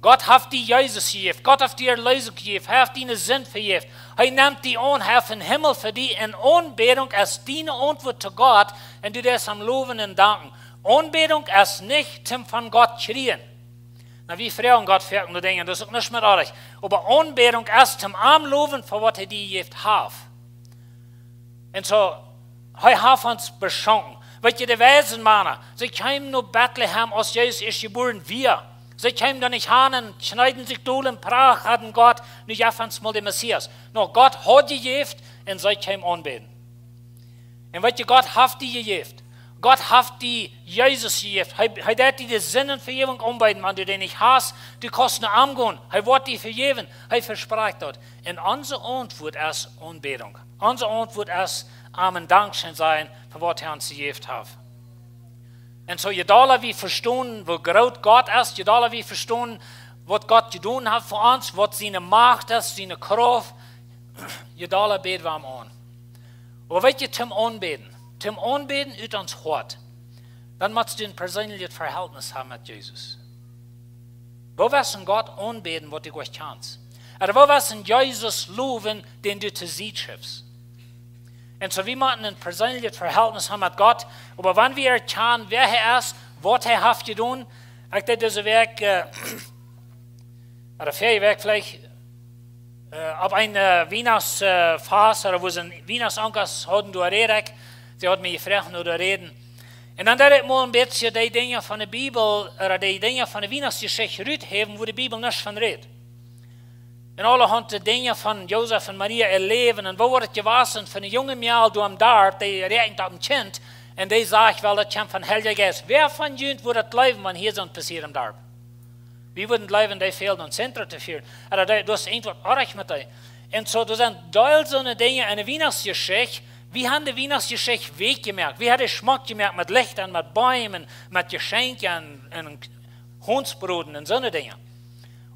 Gott haft die Jesus jejäft. Gott haft die Erleesunk jejäft. Hee haft diene Sind vejäft. Hee nemt die aun, hee haft een Himmel fa die. Un Aunbädunk es diene Auntwuat to Gott. Un du deist am lowen un danken. Aunbädunk es nich toom von Gott kjrieen. Nu, wie froagen Gott fa Dinja, daut es uk nich mea oajch. Oba Aunbädunk es toom am lowen fa waut hee die jejäft haft. Un soo, hee haft ons beschonken. Weet jie, de weise Mana, see kjeemen no Betlehem, aus Jesus ieescht jebuaren wia. See kjeemen doa nich han un kjneeden sikj dol un prachaden: "Gott, nu jeff ons mol dän Messias." Nä, Gott haud jejäft un see kjeemen aunbäden. Un weet jie, Gott haft die jejäft. Gott haft die Jesus jejäft. Hee, hee deit die de Sindenvejäwunk aunbeeden, wan du dee nich hast. Du kaust no am gonen. Hee woat die vejäwen. Hee vesprakjt daut. Un onse Auntwuat es Aunbädunk. Onse Auntwuat es am een Dankscheen sajen fa waut hee ons jejäft haft. Un soo, je dolla wie vestonen, woo groot Gott es, je dolla wie vestonen, waut Gott jedonen haft fa ons, waut siene Macht es, siene Krauft, je dolla bäden wie am aun. Oba weet jie, toom aunbäden, toom aunbäden ut ons Hoat, dan motst du een perseenlichet Vehältnis haben met Jesus. Woo woascht du Gott aunbäden, waut du goanich kjanst? Ooda woo woascht du Jesus lowen, dän du to Sied schuffst? Un soo, wie motten een perseenlichet Vehältnis haben met Gott, oba wan wie erkjanen, wäa hee es, waut hee haft jedonen. Ekj deed dise Wäakj, äh, ooda väaje Wäakj veleicht, äh, opp een, äh, Wienachts-, äh, Fast, ooda wua see een Wienachtsonkel hauden, doa räd ekj. See haud mie jefroacht no to räden. Un dan deed ekj mol een bät dee Dinja von de Bibel, ooda dee Dinja von de Wienachtsjeschicht ruthäwen, wua de Bibel nuscht von rät. Un aulahaunt dee Dinja von Josef un Maria äa Läwen. Un woo woat et jewast von eene junge Mejal doa em Darp, dee räakjent opp een Kjint, un dee sajcht: "Well, daut kjemt vom Heiljen Jeist." Wäa von junt wudd daut jleewen, wan hia soont passieet em Darp? Wie wudden jleewen, dee fält een Zentrum to fieren. Ooda dee, daut es irjentwaut oajch met dee. Un soo, doa sent väl soone Dinja en de Wienachtsjeschicht. Wie haben de Wienachtsjeschicht weekj jemoakt. Wie haben dee schmock jemoakt met Lichta un met Beem un met Jeschenkja un, un Hontbroden un soone Dinja.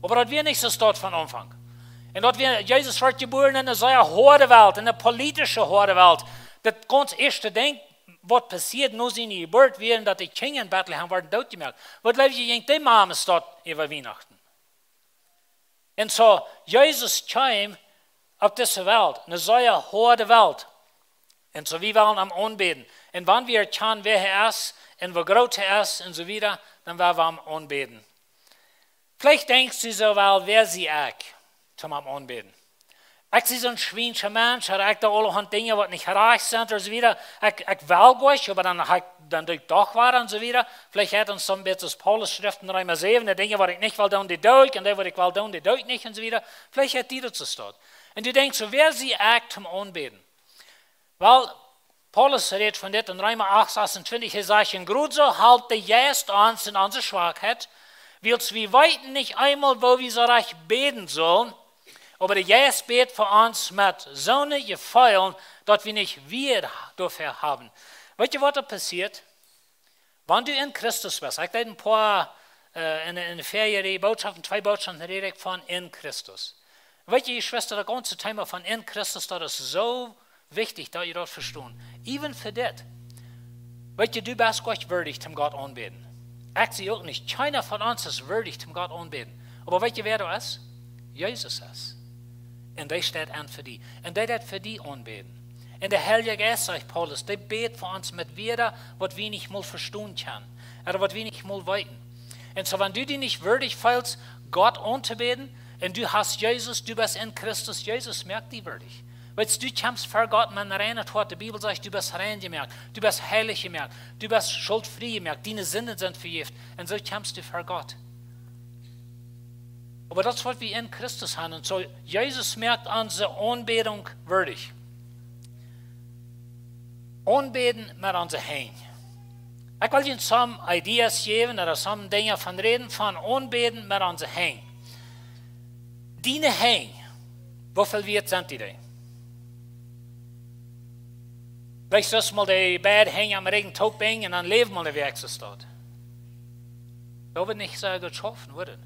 Oba daut wia nich soo, daut von Aunfank. Un daut wia, Jesus wort jebuaren en eene sea hoade Welt, en eene politische hoade Welt. Daut gaunz ieeschte Dinkj, waut passieed no siene Jeburt, wia daut de Kjinja en Betlehem worden dootjemoakt. Waut jleew jie, jinkj dee Mame doa äwa Wienachten? Un soo, Jesus kjeem opp dise Welt, eene sea hoade Welt. Un soo, wie wellen am aunbäden. Un wan wie erkjanen, wäa hee es, un woo groot hee es, un soo wieda, dan wellen wie am aunbäden. Veleicht denkjst du soo: "Well, wäa sie ekj, toom am aunbäden? Ekj sie soon schwienscha Mensch, ooda ekj doo aulahaunt Dinja, waut nich rajcht sent," un soo wieda. "Ekj, ekj well goanich, oba dan, ha ekj, dan doo ekj doch waut," un soo wieda. Veleicht haft ons soon bät aus Paulus schrift en Reema säwen: "De Dinja, waut ekj nich well doonen, dee doo ekj, un dee, waut ekj well doonen, dee doo ekj nich," un soo wieda. Veleicht haft die daut soo staut. Un du denkjst soo: "Wäa sie ekj, toom aunbäden?" Well, Paulus rät von dit en Reema acht sasuntwintich. Hee sajcht: "Un krakjt soo halpt de Jeist ons en onse Schwakheit, wiels wie weeten nich eemol, woo wie soo rajcht bäden sellen, oba de Jeist bät fa ons met soone Jefeelen, daut wie nich Wieed doafäa haben." Weet jie, waut doa passieet? Wan du en Christus best, ekj deed een poa, äh, en, en väaje Bootschoften, twee Bootschoften räd ekj von en Christus. Weet jie, Jeschwista, daut gaunze Thema von en Christus, daut es soo wichtich, daut jie daut vestonen. Even fa dit. Weet jie, du best goanich wieedich, toom Gott aunbäden. Ekj sie uk nich. Kjeena von ons es wieedich, toom Gott aunbäden. Oba weet jie, wäa doa es? Jesus es. Un dee steit aun fa die. Un dee deit fa die aunbäden. Un de Heilje Jeist, sajcht Paulus, dee bät fa ons met Wieed, waut wie nich mol vestonen kjennen, ooda waut wie nich mol weeten. Un soo, wan du die nich wieedich feelst, Gott auntobäden, Un du hast Jesus, du best en Christus Jesus, moakt die wieedich. Weetst, du kjemst ver Gott met een reinet Hoat. De Bibel sajcht, du best rein jemoakt, du best heilich jemoakt, du best schultfrie jemoakt, diene Sinden sent vejäft. Un soo kjemst du ver Gott. Oba daut es waut wie en Christus haben. Un soo, Jesus moakt onse Aunbädunk wieedich. Aunbäden met onse Henj. Ekj well junt some ideas jäwen, ooda some Dinja von räden, von aunbäden met onse Henj. Diene Henj, woo väl wieet sent dee? Veleicht sust mol de beid Henj aum Rigjen toop binjen un dan läw mol de Wajch soo staut. Daut woat nich soo goot schaufen, woat et?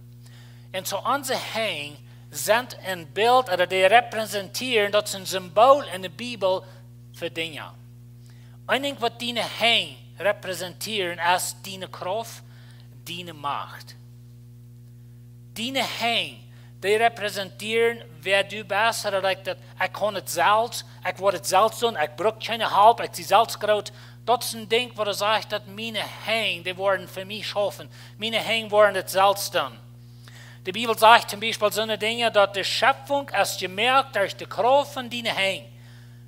Un soo onse Henj sent een Bilt, ooda dee repräsentieren, daut es een Symbol en de Bibel fa Dinja. Een Dinkj waut diene Henj repräsentieren es diene Krauft, diene Macht. Diene Henj, dee repräsentieren wäa du best, ooda daut, daut, ekj kaun et selfst, ekj woa et selfst doonen, ekj bruk kjeene Help, ekj sie selfst groot. Daut es een Dinkj waut sajcht daut miene Henj, dee woaren fa mie schaufen, miene Henj woaren et selfst doonen. De Bibel sajcht toom Biespel soone Dinja, daut de Schepfunk es jemoakt derch de Krauft von diene Henj.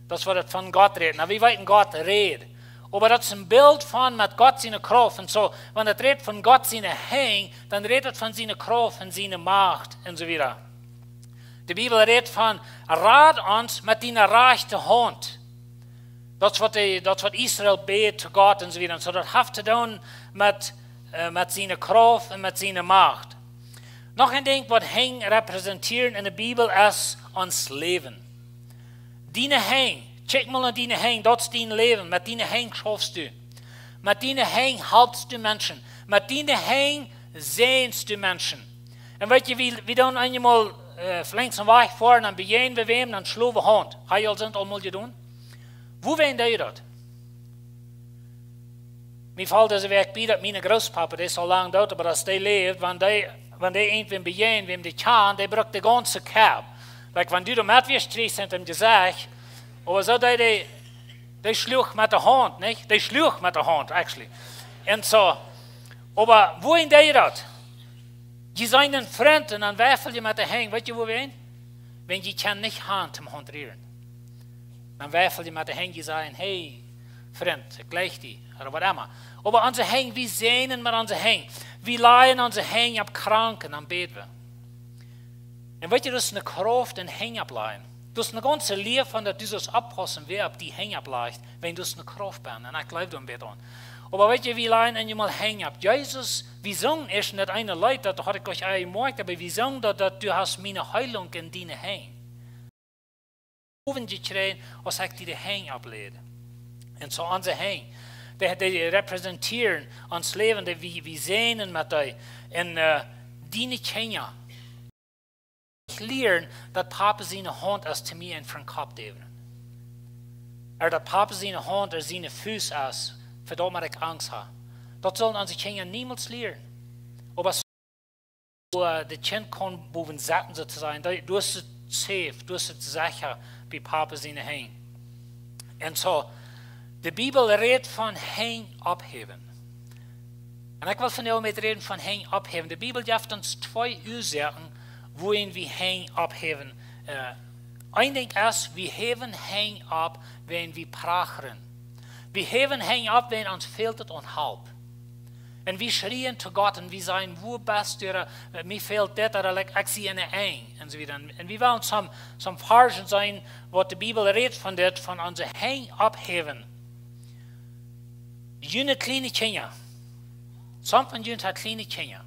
Daut es waut et von Gott rät. Nu, wie weeten, Gott rät. Oba daut es een Bilt von met Gott siene Krauft. Un soo, wan et rät von Gott siene Henj, dan rät et von siene Krauft un siene Macht un soo wieda. De Bibel rät von: Rad ons met diene rajchte Haunt. Daut es waut de, daut es waut Israel bäd to Gott un soo wieda. Un soo, daut haft to doonen met, äh, met siene Krauft un met siene Macht. Noch een Dinkj waut Henj repräsentieren en de Bibel es ons Läwen. Diene Henj, kjikj mol no diene Henj, daut es dien Läwen. Met diene Henj schaufst du. Met diene Henj halpst du Menschen. Met diene Henj säajenst du Menschen. Un weetst, wie, wie doonen eenjemol, äh, veleicht soo wajch foaren, dan bejäajnen wie wäm, dan schlonen wie Haunt. Hab jie aul sent aul mol jedonen? Woo wäa deed daut? Mie foll dise Wäakj bie daut mien Grootpapa, dee es aul lang doot, oba aus dee läwd, wan dee, wan dee irjentwäm bejäajend, wäm dee kjand, dee bruak de gaunze Kap. Like, wan du doa met wieescht, kjrieechst du em Jesecht, oba soo dee, dee, dee schluach met de Haunt, nich? Dee schluach met de Haunt, actually. Un soo, oba woo deed daut? Jie sent een Frint un dan wajchel jie met de Henj, weetst du woo? Wan jie kjennen nich Haunt toom Haunt rieren. Dan wajchel jie met de Henj, jie sajen: Hey, Frint, ekj jleich die, ooda waut emma. Oba onse Henj, wie säajnen met onse Henj. Wie lajen onse Henj opp Kranke, dan bäd wie. Un weetst du, daut es eene Krauft en Henj opplajen. Daut es eene gaunze Lia von daut, du saust oppaussen, wäa opp die Henj opplajcht, wan daut es eene Krauft bie. Un ekj jleew doa een bät aun. Oba weetst du, wie lajen eenjemol Henj opp. Jesus, wie sungen ieescht en daut eene Leet, daut haud ekj nich jemoakt, oba wie sungen daut, daut: Du hast miene Heilunk en diene Henj. Owen jekjräajen, aus ekj die de Henj oppläd. Un soo onse Henj, dee, dee repräsentieren ons Läwen, dee, wie, wie säajnen met dee. Un, äh, diene Kjinja. Ekj lieren daut Papa siene Haunt es to mie een Frint Kopp däwen. Ooda daut Papa siene Haunt ooda siene Fust es, fa daut ekj Angst hab. Daut sellen onse Kjinja niemols lieren. Oba soo, äh, daut Kjint kaun bowen sitten, soo to sajen. Doa, doa es et safe, doa es et secha bie Papa siene Henj. Un soo, de Bibel rät von Henj opphäwen. Un ekj well vondoag met räden von Henj opphäwen. De Bibel jeft ons twee Uasoaken, wuarom wie Henj opphäwen. Äh, een Dinkj es, wie häwen Henj opp, wan wie prachren. Wie häwen Henj opp, wan ons fält et aun Help. Un wie schrieen to Gott un wie sajen: Wua best du? Ooda, äh, mie fält dit, ooda, like, ekj sie enne Enj, un soo wieda. Un, un wie wellen some, some Varschen seenen, waut de Bibel rät von dit, von onse Henj opphäwen. June kjliene Kjinja. Some von junt haben kjliene Kjinja.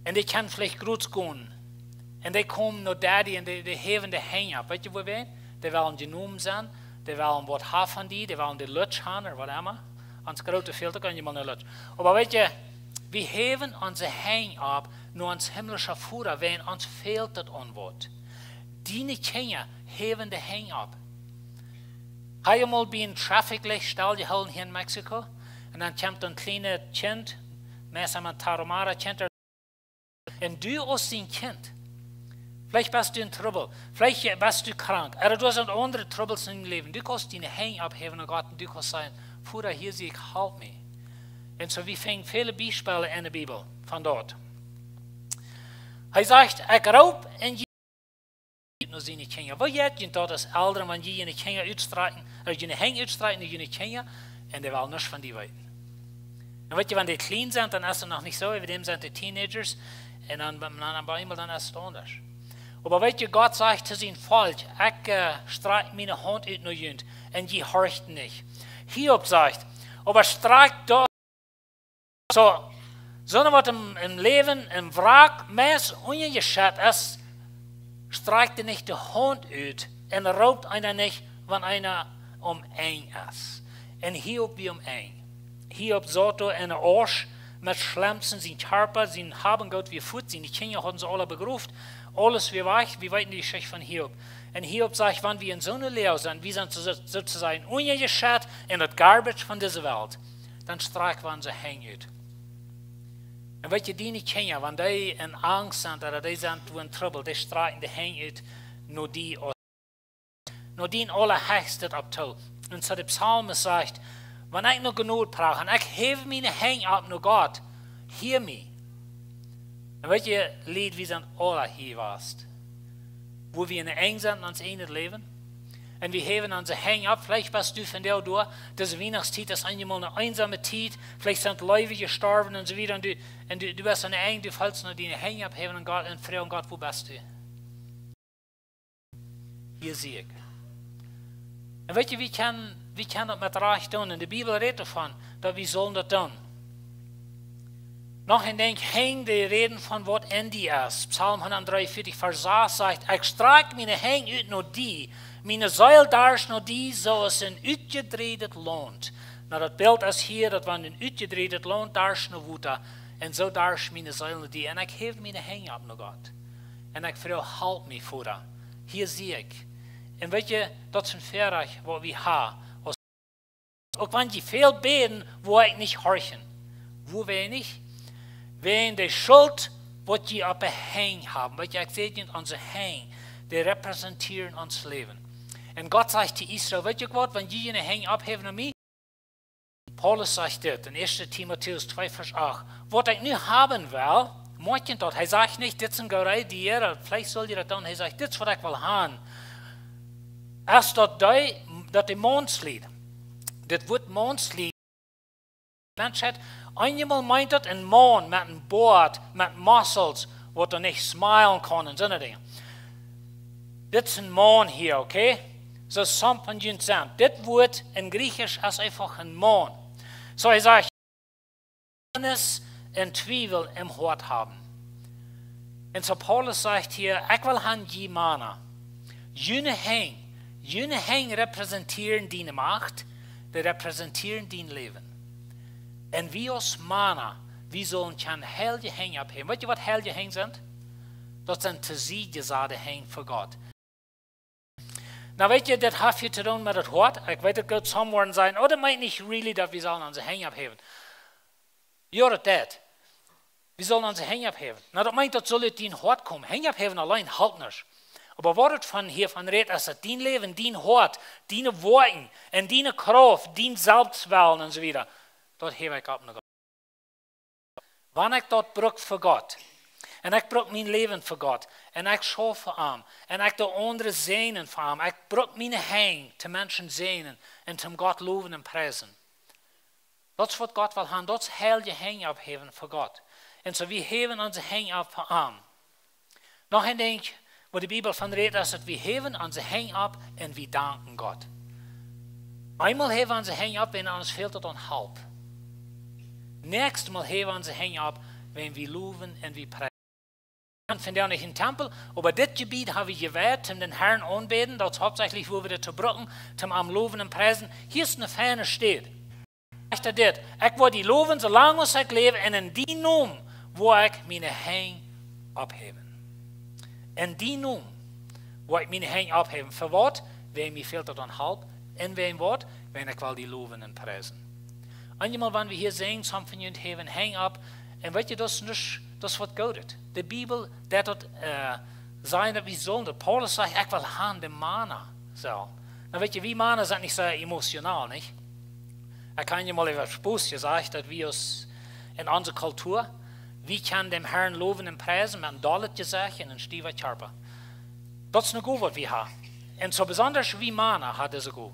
Un dee kjennen veleicht groot gonen. Un dee komen no Daddy un dee, dee häwen de Henj opp. Weetst du wuarom? Dee wellen jenomen sennen. Dee wellen waut haben von die. Dee wellen de Lutsch haben ooda waut emma. Ons Groote fält uk eenjemol ne Lutsch. Oba weetst du, wie häwen onse Henj opp no ons himmlischa Voda, wan ons fält et aun waut. Diene Kjinja häwen de Henj opp. Hast du mol bie een Traffic Licht stelljehoolen hia en Mexiko? Un dan kjemt een kjlienet Kjint, meist een Tarahumara Kjint, un du aus sien Kjint. Veleicht best du en Trubbel, veleicht best du krank, ooda du hast aundre Trubbels em Läwen. Du kaust diene Henj opphäwen no Gott un du kaust sajen: Voda, hia sie ekj, halp mie. Un soo, wie finjen väle Biespels enne Bibel von daut. Hee sajcht: "Ekj roop un jie no siene Kjinja." Woo jeit junt daut aus Elren, wan jie june Kjinja utstrakjen, ooda june Henj utstrakjen no june Kjinja, un dee wellen nuscht von die weeten? Un weet jie, wan dee kjlien sent, dan es et noch nich soo, äwa däm sent dee Teenagers, un dan, dan, dan bie eemol, dan es et aundasch. Oba weet jie, Gott sajcht to sien Volkj: "Ekj, äh, strakj miene Haunt ut no junt, un jie horchten nich." Hiob sajcht: "Oba strakjt doch." Soo, soone waut em, em Läwen, em Wrack, meist unjajeschett es, strakjt nich de Haunt ut un roopt eena nich, wan eena aum Enj es. Un Hiob wia aum Enj. Hiob saut doa enne Asch met Schlemsen, sien Kjarpa, sien Hab un Goot wia fuat, siene Kjinja hauden see aula begroft, aules wia wajch. Wie weeten de Jeschicht von Hiob. Un Hiob sajcht: "Wan wie en soone Loag sent, wie sent soo, soo to sajen unjajeschett en daut Garbage von dise Welt, dan strakj wie onse Henj ut." Un weet jie, diene Kjinja, wan dee en Angst sent, ooda dee sent doa en Trubbel, dee strakjen de Henj ut no die, no dien aulahechstet opp too. Un soo de Psalmist sajcht: "Wan ekj no Jnod prach un ekj häw miene Henj opp no Gott, hia mie." Un weet jie, Lied, wie sent aula hia jewast, wua wie en de Enj sent en ons eejnet Läwen. Un wie häwen onse Henj opp. Veleicht best du vondoag doa, dise Wienachtstiet es eenjemol eene eensome Tiet. Veleicht sent Leewe jestorwen un soo wieda. Un du, un du, du best en de Enj, du feelst no diene Henj opphäwen un Gott, un froagen: "Gott, wua best du?" Hia sie ekj. Un weet jie, wie kjennen, wie kjennen daut met Rajcht doonen. Un de Bibel rät doavon, daut wie sellen daut doonen. Noch een Dinkj, Henj, dee räden von waut en die es. Psalm hundatdreeunvieetich, Varsch sas sajcht: "Ekj strakj miene Henj ut no die, miene Seel darscht no die, soo aus en utjedräajet Launt." Nu, daut Bilt es hia, daut wan en utjedräajet Launt darscht no Wota, un soo darscht miene Seel no die. Un ekj häw miene Henj opp no Gott. Un ekj froag: "Halp mie, Voda. Hia sie ekj." Un weet jie, daut es een Väarajcht waut wie haben. Aus, uk wan jie väl bäden, woa ekj nich horchen. Wuarom nich? Wäajen de Schult waut jie opp de Henj haben. Weet jie, ekj säd junt, onse Henj, dee repräsentieren ons Läwen. Un Gott sajcht to Israel: "Weet jie waut, wan jie june Henj opphäwen no mie." Paulus sajcht dit en ieeschte Timotäus twee, Varsch acht: "Waut ekj nu haben well", moakjt daut, hee sajcht nich: "Dit sent goode Ideeen, veleicht sull jie daut doonen." Hee sajcht: "Dit es waut ekj well haben, es daut dee, daut de Maunslied." Dit Wuat Maunslied, Menschheit, eenjemol meent daut een Maun met een Boat, met muscles, waut doa nich smilen kaun un soone Dinja. Dit es een Maun hia, okay? Soo, some von junt sent. Dit Wuat en Jriechsch es eefach een Maun. Soo, hee sajcht, Besorgnis un Twiewel em Hoat haben. Un soo Paulus sajcht hia: "Ekj well han, jie Mana, june Henj, june Henj repräsentieren diene Macht, dee repräsentieren dien Läwen." Un wie aus Mana, wie sellen kjeene heilje Henj opphäwen. Weet jie waut heilje Henj sent? Daut sent tosiedjesade Henj fa Gott. Nu, weet jie, daut haft hia to doonen met daut Hoat. Ekj weet, daut woat somewhere sennen. Oh, daut meent nich really, daut wie sellen onse Henj opphäwen. Jo, daut deit. Wie sellen onse Henj opphäwen. Nu, daut meent, daut saul ut dien Hoat komen. Henj opphäwen auleen halpt nuscht. Oba waut et von hia von rät, es daut dien Läwen, dien Hoat, diene Woakjen un diene Krauft, dien Selfstwellen un soo wieda, daut häw ekj opp no Gott. Wan ekj daut bruk fa Gott, un ekj bruk mien Läwen fa Gott, un ekj schauf fa am, un ekj doo aundre säajnen fa am, ekj bruk miene Henj toom Menschen säajnen un toom Gott lowen un priesen. Daut es waut Gott well han. Daut es heilje Henj opphäwen fa Gott. Un soo, wie häwen onse Henj opp fa am. Noch een Dinkj, wua de Bibel von rät, es daut wie häwen onse Henj opp un wie danken Gott. Eemol häw wie onse Henj opp, wan ons fält daut aun Help. Näakjstet Mol häw wie onse Henj opp, wan wie lowen un wie priesen. Wie sent vondoag nich em Tempel, oba dit Jebiet hab wie jeweiht, om dän Herrn aunbäden. Daut es hauptsächlich, wua wie dit brucken, toom am lowen un priesen. Hia es eene feine Städ. Sajcht hee dit: "Ekj woa die lowen, soo lang aus ekj läw, un en dienen Nomen woa ekj miene Henj opphäwen." En dienen Nomen woa ekj miene Henj opphäwen. Fa waut? Wan mie fält daut aun Help. Un wan waut? Wan ekj well die lowen un priesen. Eenjemol, wan wie hia sinjen, some von junt häwen Henj opp. Un weet jie, daut es nich, daut es waut Goodet. De Bibel deit daut, äh, sajen, daut wie sellen. Daut Paulus sajcht: "Ekj well han, de Mana sellen." Nu, weet jie, wie Mana sent nich soo emotional, nich? Ekj hab je mol äwa Spos jesajcht, daut wie aus en onse Kultua, Wie kjennen däm Harn lowen un priesen met een dollet Jesecht un een stiewa Kjarpa. Daut es eene Gow, waut wie haben. Un soo besonda wie Mana haben dise Gow.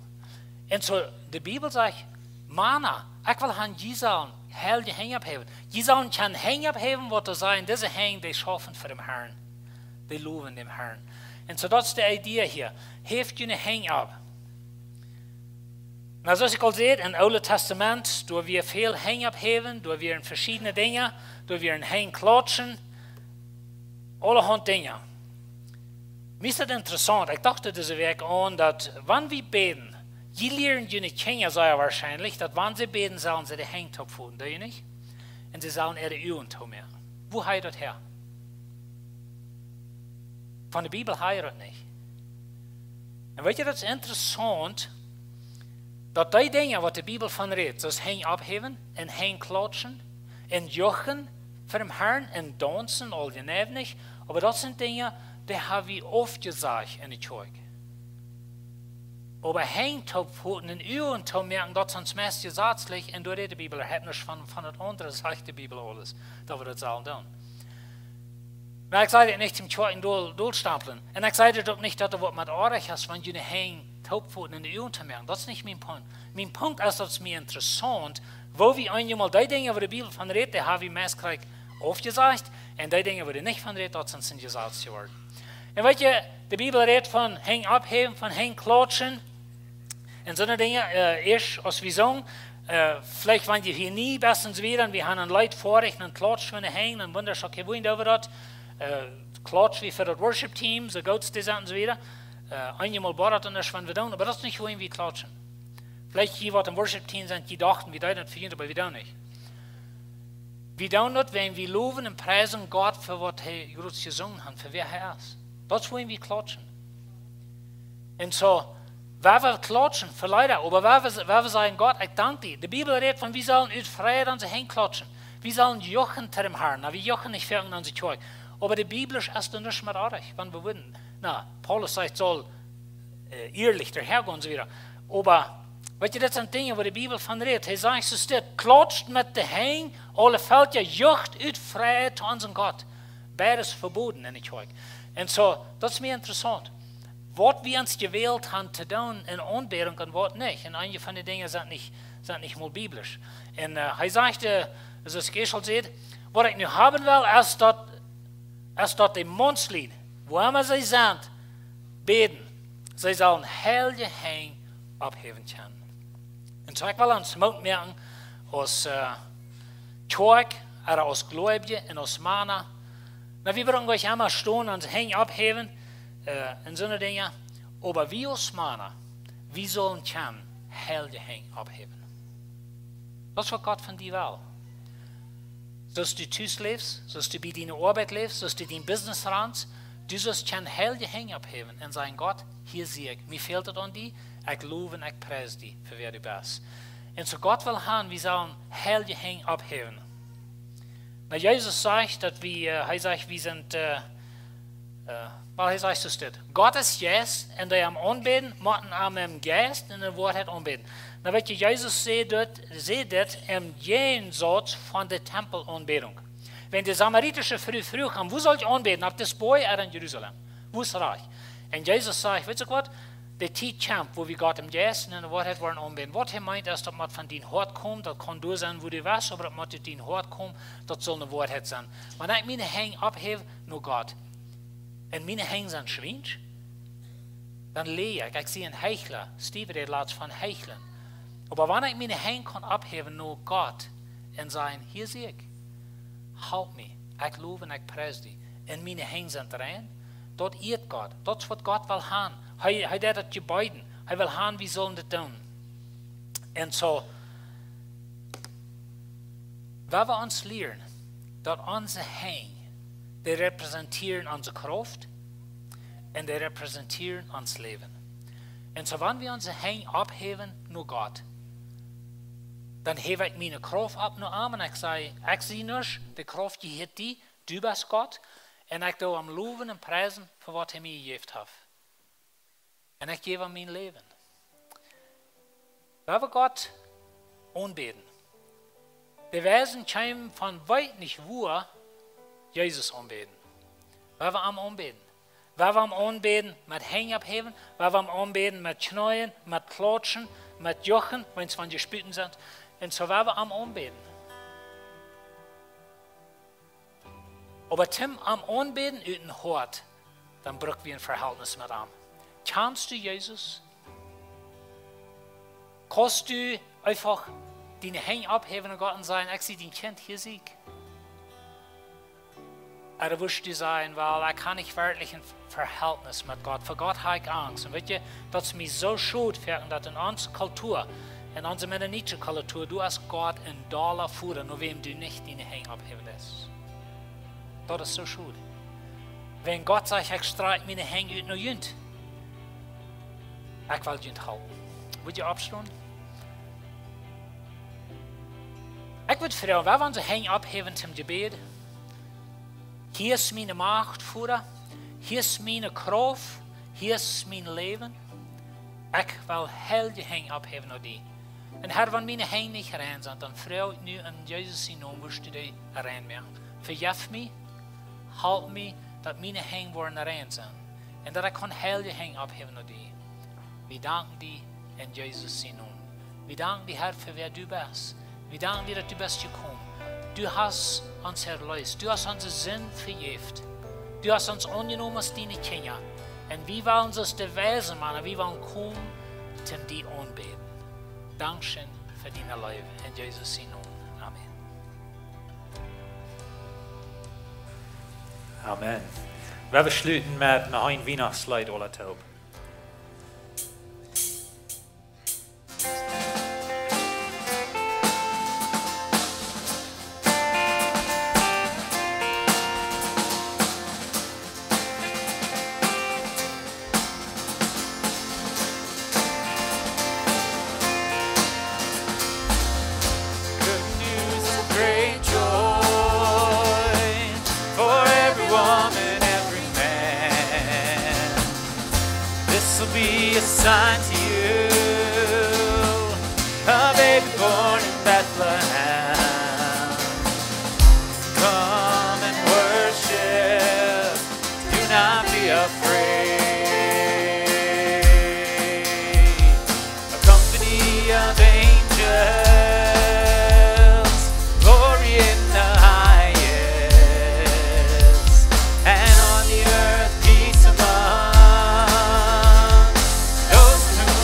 Un soo, de Bibel sajcht: Mana, ekj well han, jie sellen heilje Henj opphäwen. Jie sellen kjennen Henj opphäwen, waut to sajen, dise Henj, dee schaufen fa däm Harn. Dee lowen däm Harn. Un soo, daut es de Idee hia. Häft june Henj opp. Na, soo aus ekj aul säd, em Oolen Tastament, doa wia väl Henj opphäwen, doa wieren veschiedne Dinja, doa wieren Henj klautschen, aulahaunt Dinja. Mie es daut interessaunt, ekj docht dise Wäakj aun, daut wan wie bäden, jie lieren june Kjinja sea woarschienlich, daut wan see bäden, sellen see de Henj toopfooten, doo jie nich? Un see sellen äare Uagen toomoaken. Wua hab jie daut häa? Von de Bibel hab jie daut nich. Un weet jie, daut es interessaunt, daut dee Dinja, waut de Bibel von rät, soo aus Henj opphäwen un Henj klautschen un juchen fa däm Harn un daunzen, aul jeneiw nich, oba daut sent Dinja, dee hab wie aufjesajcht enne Kjoakj. Oba Henj toopfooten un Uagen toomoaken, daut es ons meist jesazlich, un doa rät de Bibel, hab nuscht von, von daut aundre, sajcht de Bibel aules, daut wie daut sellen doonen. Oba ekj saj dit nich toom Kjoakjen dol, dolstamplen. Un ekj saj dit uk nich, daut doa waut met oajch es, wan june Henj toopfooten un de Uagen toomoaken. Daut es nich mien Punkt. Mien Punkt es, daut es mie interessaunt, woo wie eenjemol dee Dinja, wua de Bibel von rät, dee hab wie meist krakjt aufjesajcht, un dee Dinja, wua dee nich von rät, daut sent, sent jesazlich jeworden. Un weet jie, de Bibel rät von Henj opphäwen, von Henj klautschen, un soone Dinja, äh, ieescht aus wie sungen, äh, veleicht wan jie hia nie best un soo wieda, un wie haben een Leet foadich, dan klautsch wie de Henj, dan wundasch, okay, woo doa wie daut, äh, klautsch wie fa daut Worship Team, soo goot aus dee sent un soo wieda. Äh, eenjemol bodat ons, wan wie doonen, oba daut es nich, woo wie klautschen. Veleicht jie, waut em Worship Team sent, jie dochten, wie deeden daut fa junt, oba wie doonen nich. Wie doonen daut, wan wie lowen un priesen Gott fa waut hee fa ons jedonen haft, fa wäa hee es. Daut es, woo wie klautschen. Un soo, wan wie klautschen fa Leeda, oba wan wie, wan wie sajen: Gott, ekj dank die. De Bibel rät von, wie sellen ut Freid onse Henj klautschen. Wie sellen juchen to däm Harn. Na, wie juchen nich fa onse Kjoakj. Oba de Bibel es doa nuscht met oajch, wan wie wudden. Na, Paulus sajcht, saul, äh, ierlich doahan gonen un soo wieda. Oba, weet jie, daut sent Dinja, wua de Bibel von rät. Hee sajcht, soo steit: Klautscht met de Henj, aule Velkja, jucht ut Freid to onsen Gott. Beides veboden enne Kjoakj. Un soo, daut es mie interessaunt, waut wie ons jewält haben to doonen en Aunbädunk un waut nich. Un eenje von de Dinja sent nich, sent nich mol biblisch. Un, äh, hee sajcht, äh, soo aus ekj ieescht aul säd, waut ekj nu haben well, es daut, es daut de Maunslied, wua emma see sent, bäden, see sellen heilje Henj opphäwen kjennen. Un soo, ekj well ons Moot moaken, aus, äh, Kjoakj, ooda aus Gleubje un aus Mana. Na, wie brucken nich emma stonen un de Henj opphäwen, äh, un soone Dinja. Oba wie aus Mana, wie sellen kjennen heilje Henj opphäwen. Daut es, waut Gott von die well. Soo aus du tus läfst, soo aus du bie diene Oabeit läfst, soo aus du dien Business runst, du sust kjennen heilje Henj opphäwen un sajen: Gott, hia sie ekj, mie fält et aun die, ekj low un ekj pries die fa wäa du best. Un soo, Gott well haben, wie sellen heilje Henj opphäwen. Na, Jesus sajcht, daut wie, äh, hee sajcht, wie sent, äh, äh, well, hee sajcht soo steit: Gott es Jeist, un dee am aunbäden, motten am em Jeist un en Woarheit aunbäden. Na, weet jie, Jesus säd daut, säd daut em Jäajensauz von de Tempelaunbädunk. Wan de samaritische Fru fruach am: Wua saul ekj aunbäden? Opp dis Boajch ooda en Jerusalem? Wua es rajcht? Un Jesus sajcht: Weetst du waut? De Tiet kjemt, wua wie Gott em Jeist un en de Woarheit woaren aunbäden. Waut hee meent es, daut mott von dien Hoat komen, daut kaun doa sennen, wua du best, oba daut mott ut dien Hoat komen, daut saul ne Woarheit sennen. Wan ekj miene Henj opphäw no Gott, un miene Henj sent schwiensch, dan läaj ekj, ekj sie een Heichla. Steve rät latst von heichlen. Oba wan ekj miene Henj kaun opphäwen no Gott un sajen: Hia sie ekj, halp mie, ekj low un ekj pries die, un miene Henj sent rein, daut ieet Gott. Daut es, waut Gott well haben. Hee, hee deit daut jebieden. Hee well haben, wie sellen daut doonen. Un soo, wan wie ons lieren, daut onse Henj, dee repräsentieren onse Krauft un dee repräsentieren ons Läwen. Un soo, wan wie onse Henj opphäwen no Gott, dan häw ekj miene Krauft opp no am un ekj saj: Ekj sie nuscht, de Krauft jehieet die, du best Gott, un ekj doo am lowen un priesen fa waut hee mie jejäft haft. Un ekj jäw am mien Läwen. Wan wie Gott aunbäden, de Weisen kjeemen von weet nich wua, Jesus aunbäden. Woa wie am aunbäden. Woa wie am aunbäden met Henj opphäwen, woa wie am aunbäden met Kjneeen, met Klautschen, met Juchen, wan wie jespäten sent. Un soo woa wie am aunbäden. Oba toom am aunbäden ut een Hoat, dan bruck wie een Verhältnis met am. Kjanst du Jesus? Kaust du eefach diene Henj opphäwen un Gott sajen: "Ekj sie dien Kjint, hia sie ekj"? Ooda wurscht du sajen: "Well, ekj hab nich werkjlich een Verhältnis met Gott. Fa Gott hab ekj Angst." Un weetst du, daut es mie soo schod, fa daut en onse Kultua, en onse mennonitische Kultua, du hast Gott een dolla Voda, no wäm du nich diene Henj opphäwen deist. Daut es soo schod. Wan Gott sajcht: "Ekj strakj miene Henj ut no junt. Ekj well junt halpen." Wudd jie oppstonen? Ekj wudd froagen, woa wie onse Henj opphäwen toom Jebäd. Hia es miene Macht, Voda. Hia es miene Krauft. Hia es mien Läwen. Ekj well heilje Henj opphäwen no die. Un Herr, wan miene Henj nich rein sent, dan froag ekj nu en Jesus sienen Nomen, wurscht du dee rein moaken. Vejeff mie, halp mie, daut miene Henj woaren rein sennen. Un daut ekj kaun heilje Henj opphäwen no die. Wie danken die en Jesus sienen Nomen. Wie danken die, Herr, fa wäa du best. Wie danken die, daut du best jekomen. Du hast ons erleest. Du hast onse Sind vejäft. Du hast ons aunjenomen aus diene Kjinja. Un wie wellen ons bewiesen, Mann, wie wellen komen, toom die aunbäden. Dankscheen fa diene Leew. En Jesus sienen Nomen. Amen. Amen. Wie schluten met noch een Wienachtsleet aula toop. Good news of great joy for every woman, every man. This will be a sign to you, a baby born in Bethlehem. Come and worship, do not be afraid. A company of angels, glory in the highest, and on the earth peace among those whom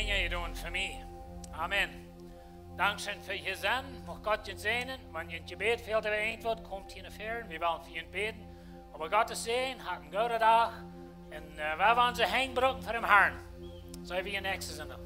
Dinja jedonen fa mie. Amen. Dankscheen fa hia sennen. Mucht Gott junt säajnen. Wan junt Jebäd fält ooda irjentwaut, komt hia no väaren. Wie wellen fa junt bäden. Oba Gott säajnen, hat een gooden Dach. Un wie wellen onse Henj brucken fa dän Harn. Seenen wie näakjsten Sindach.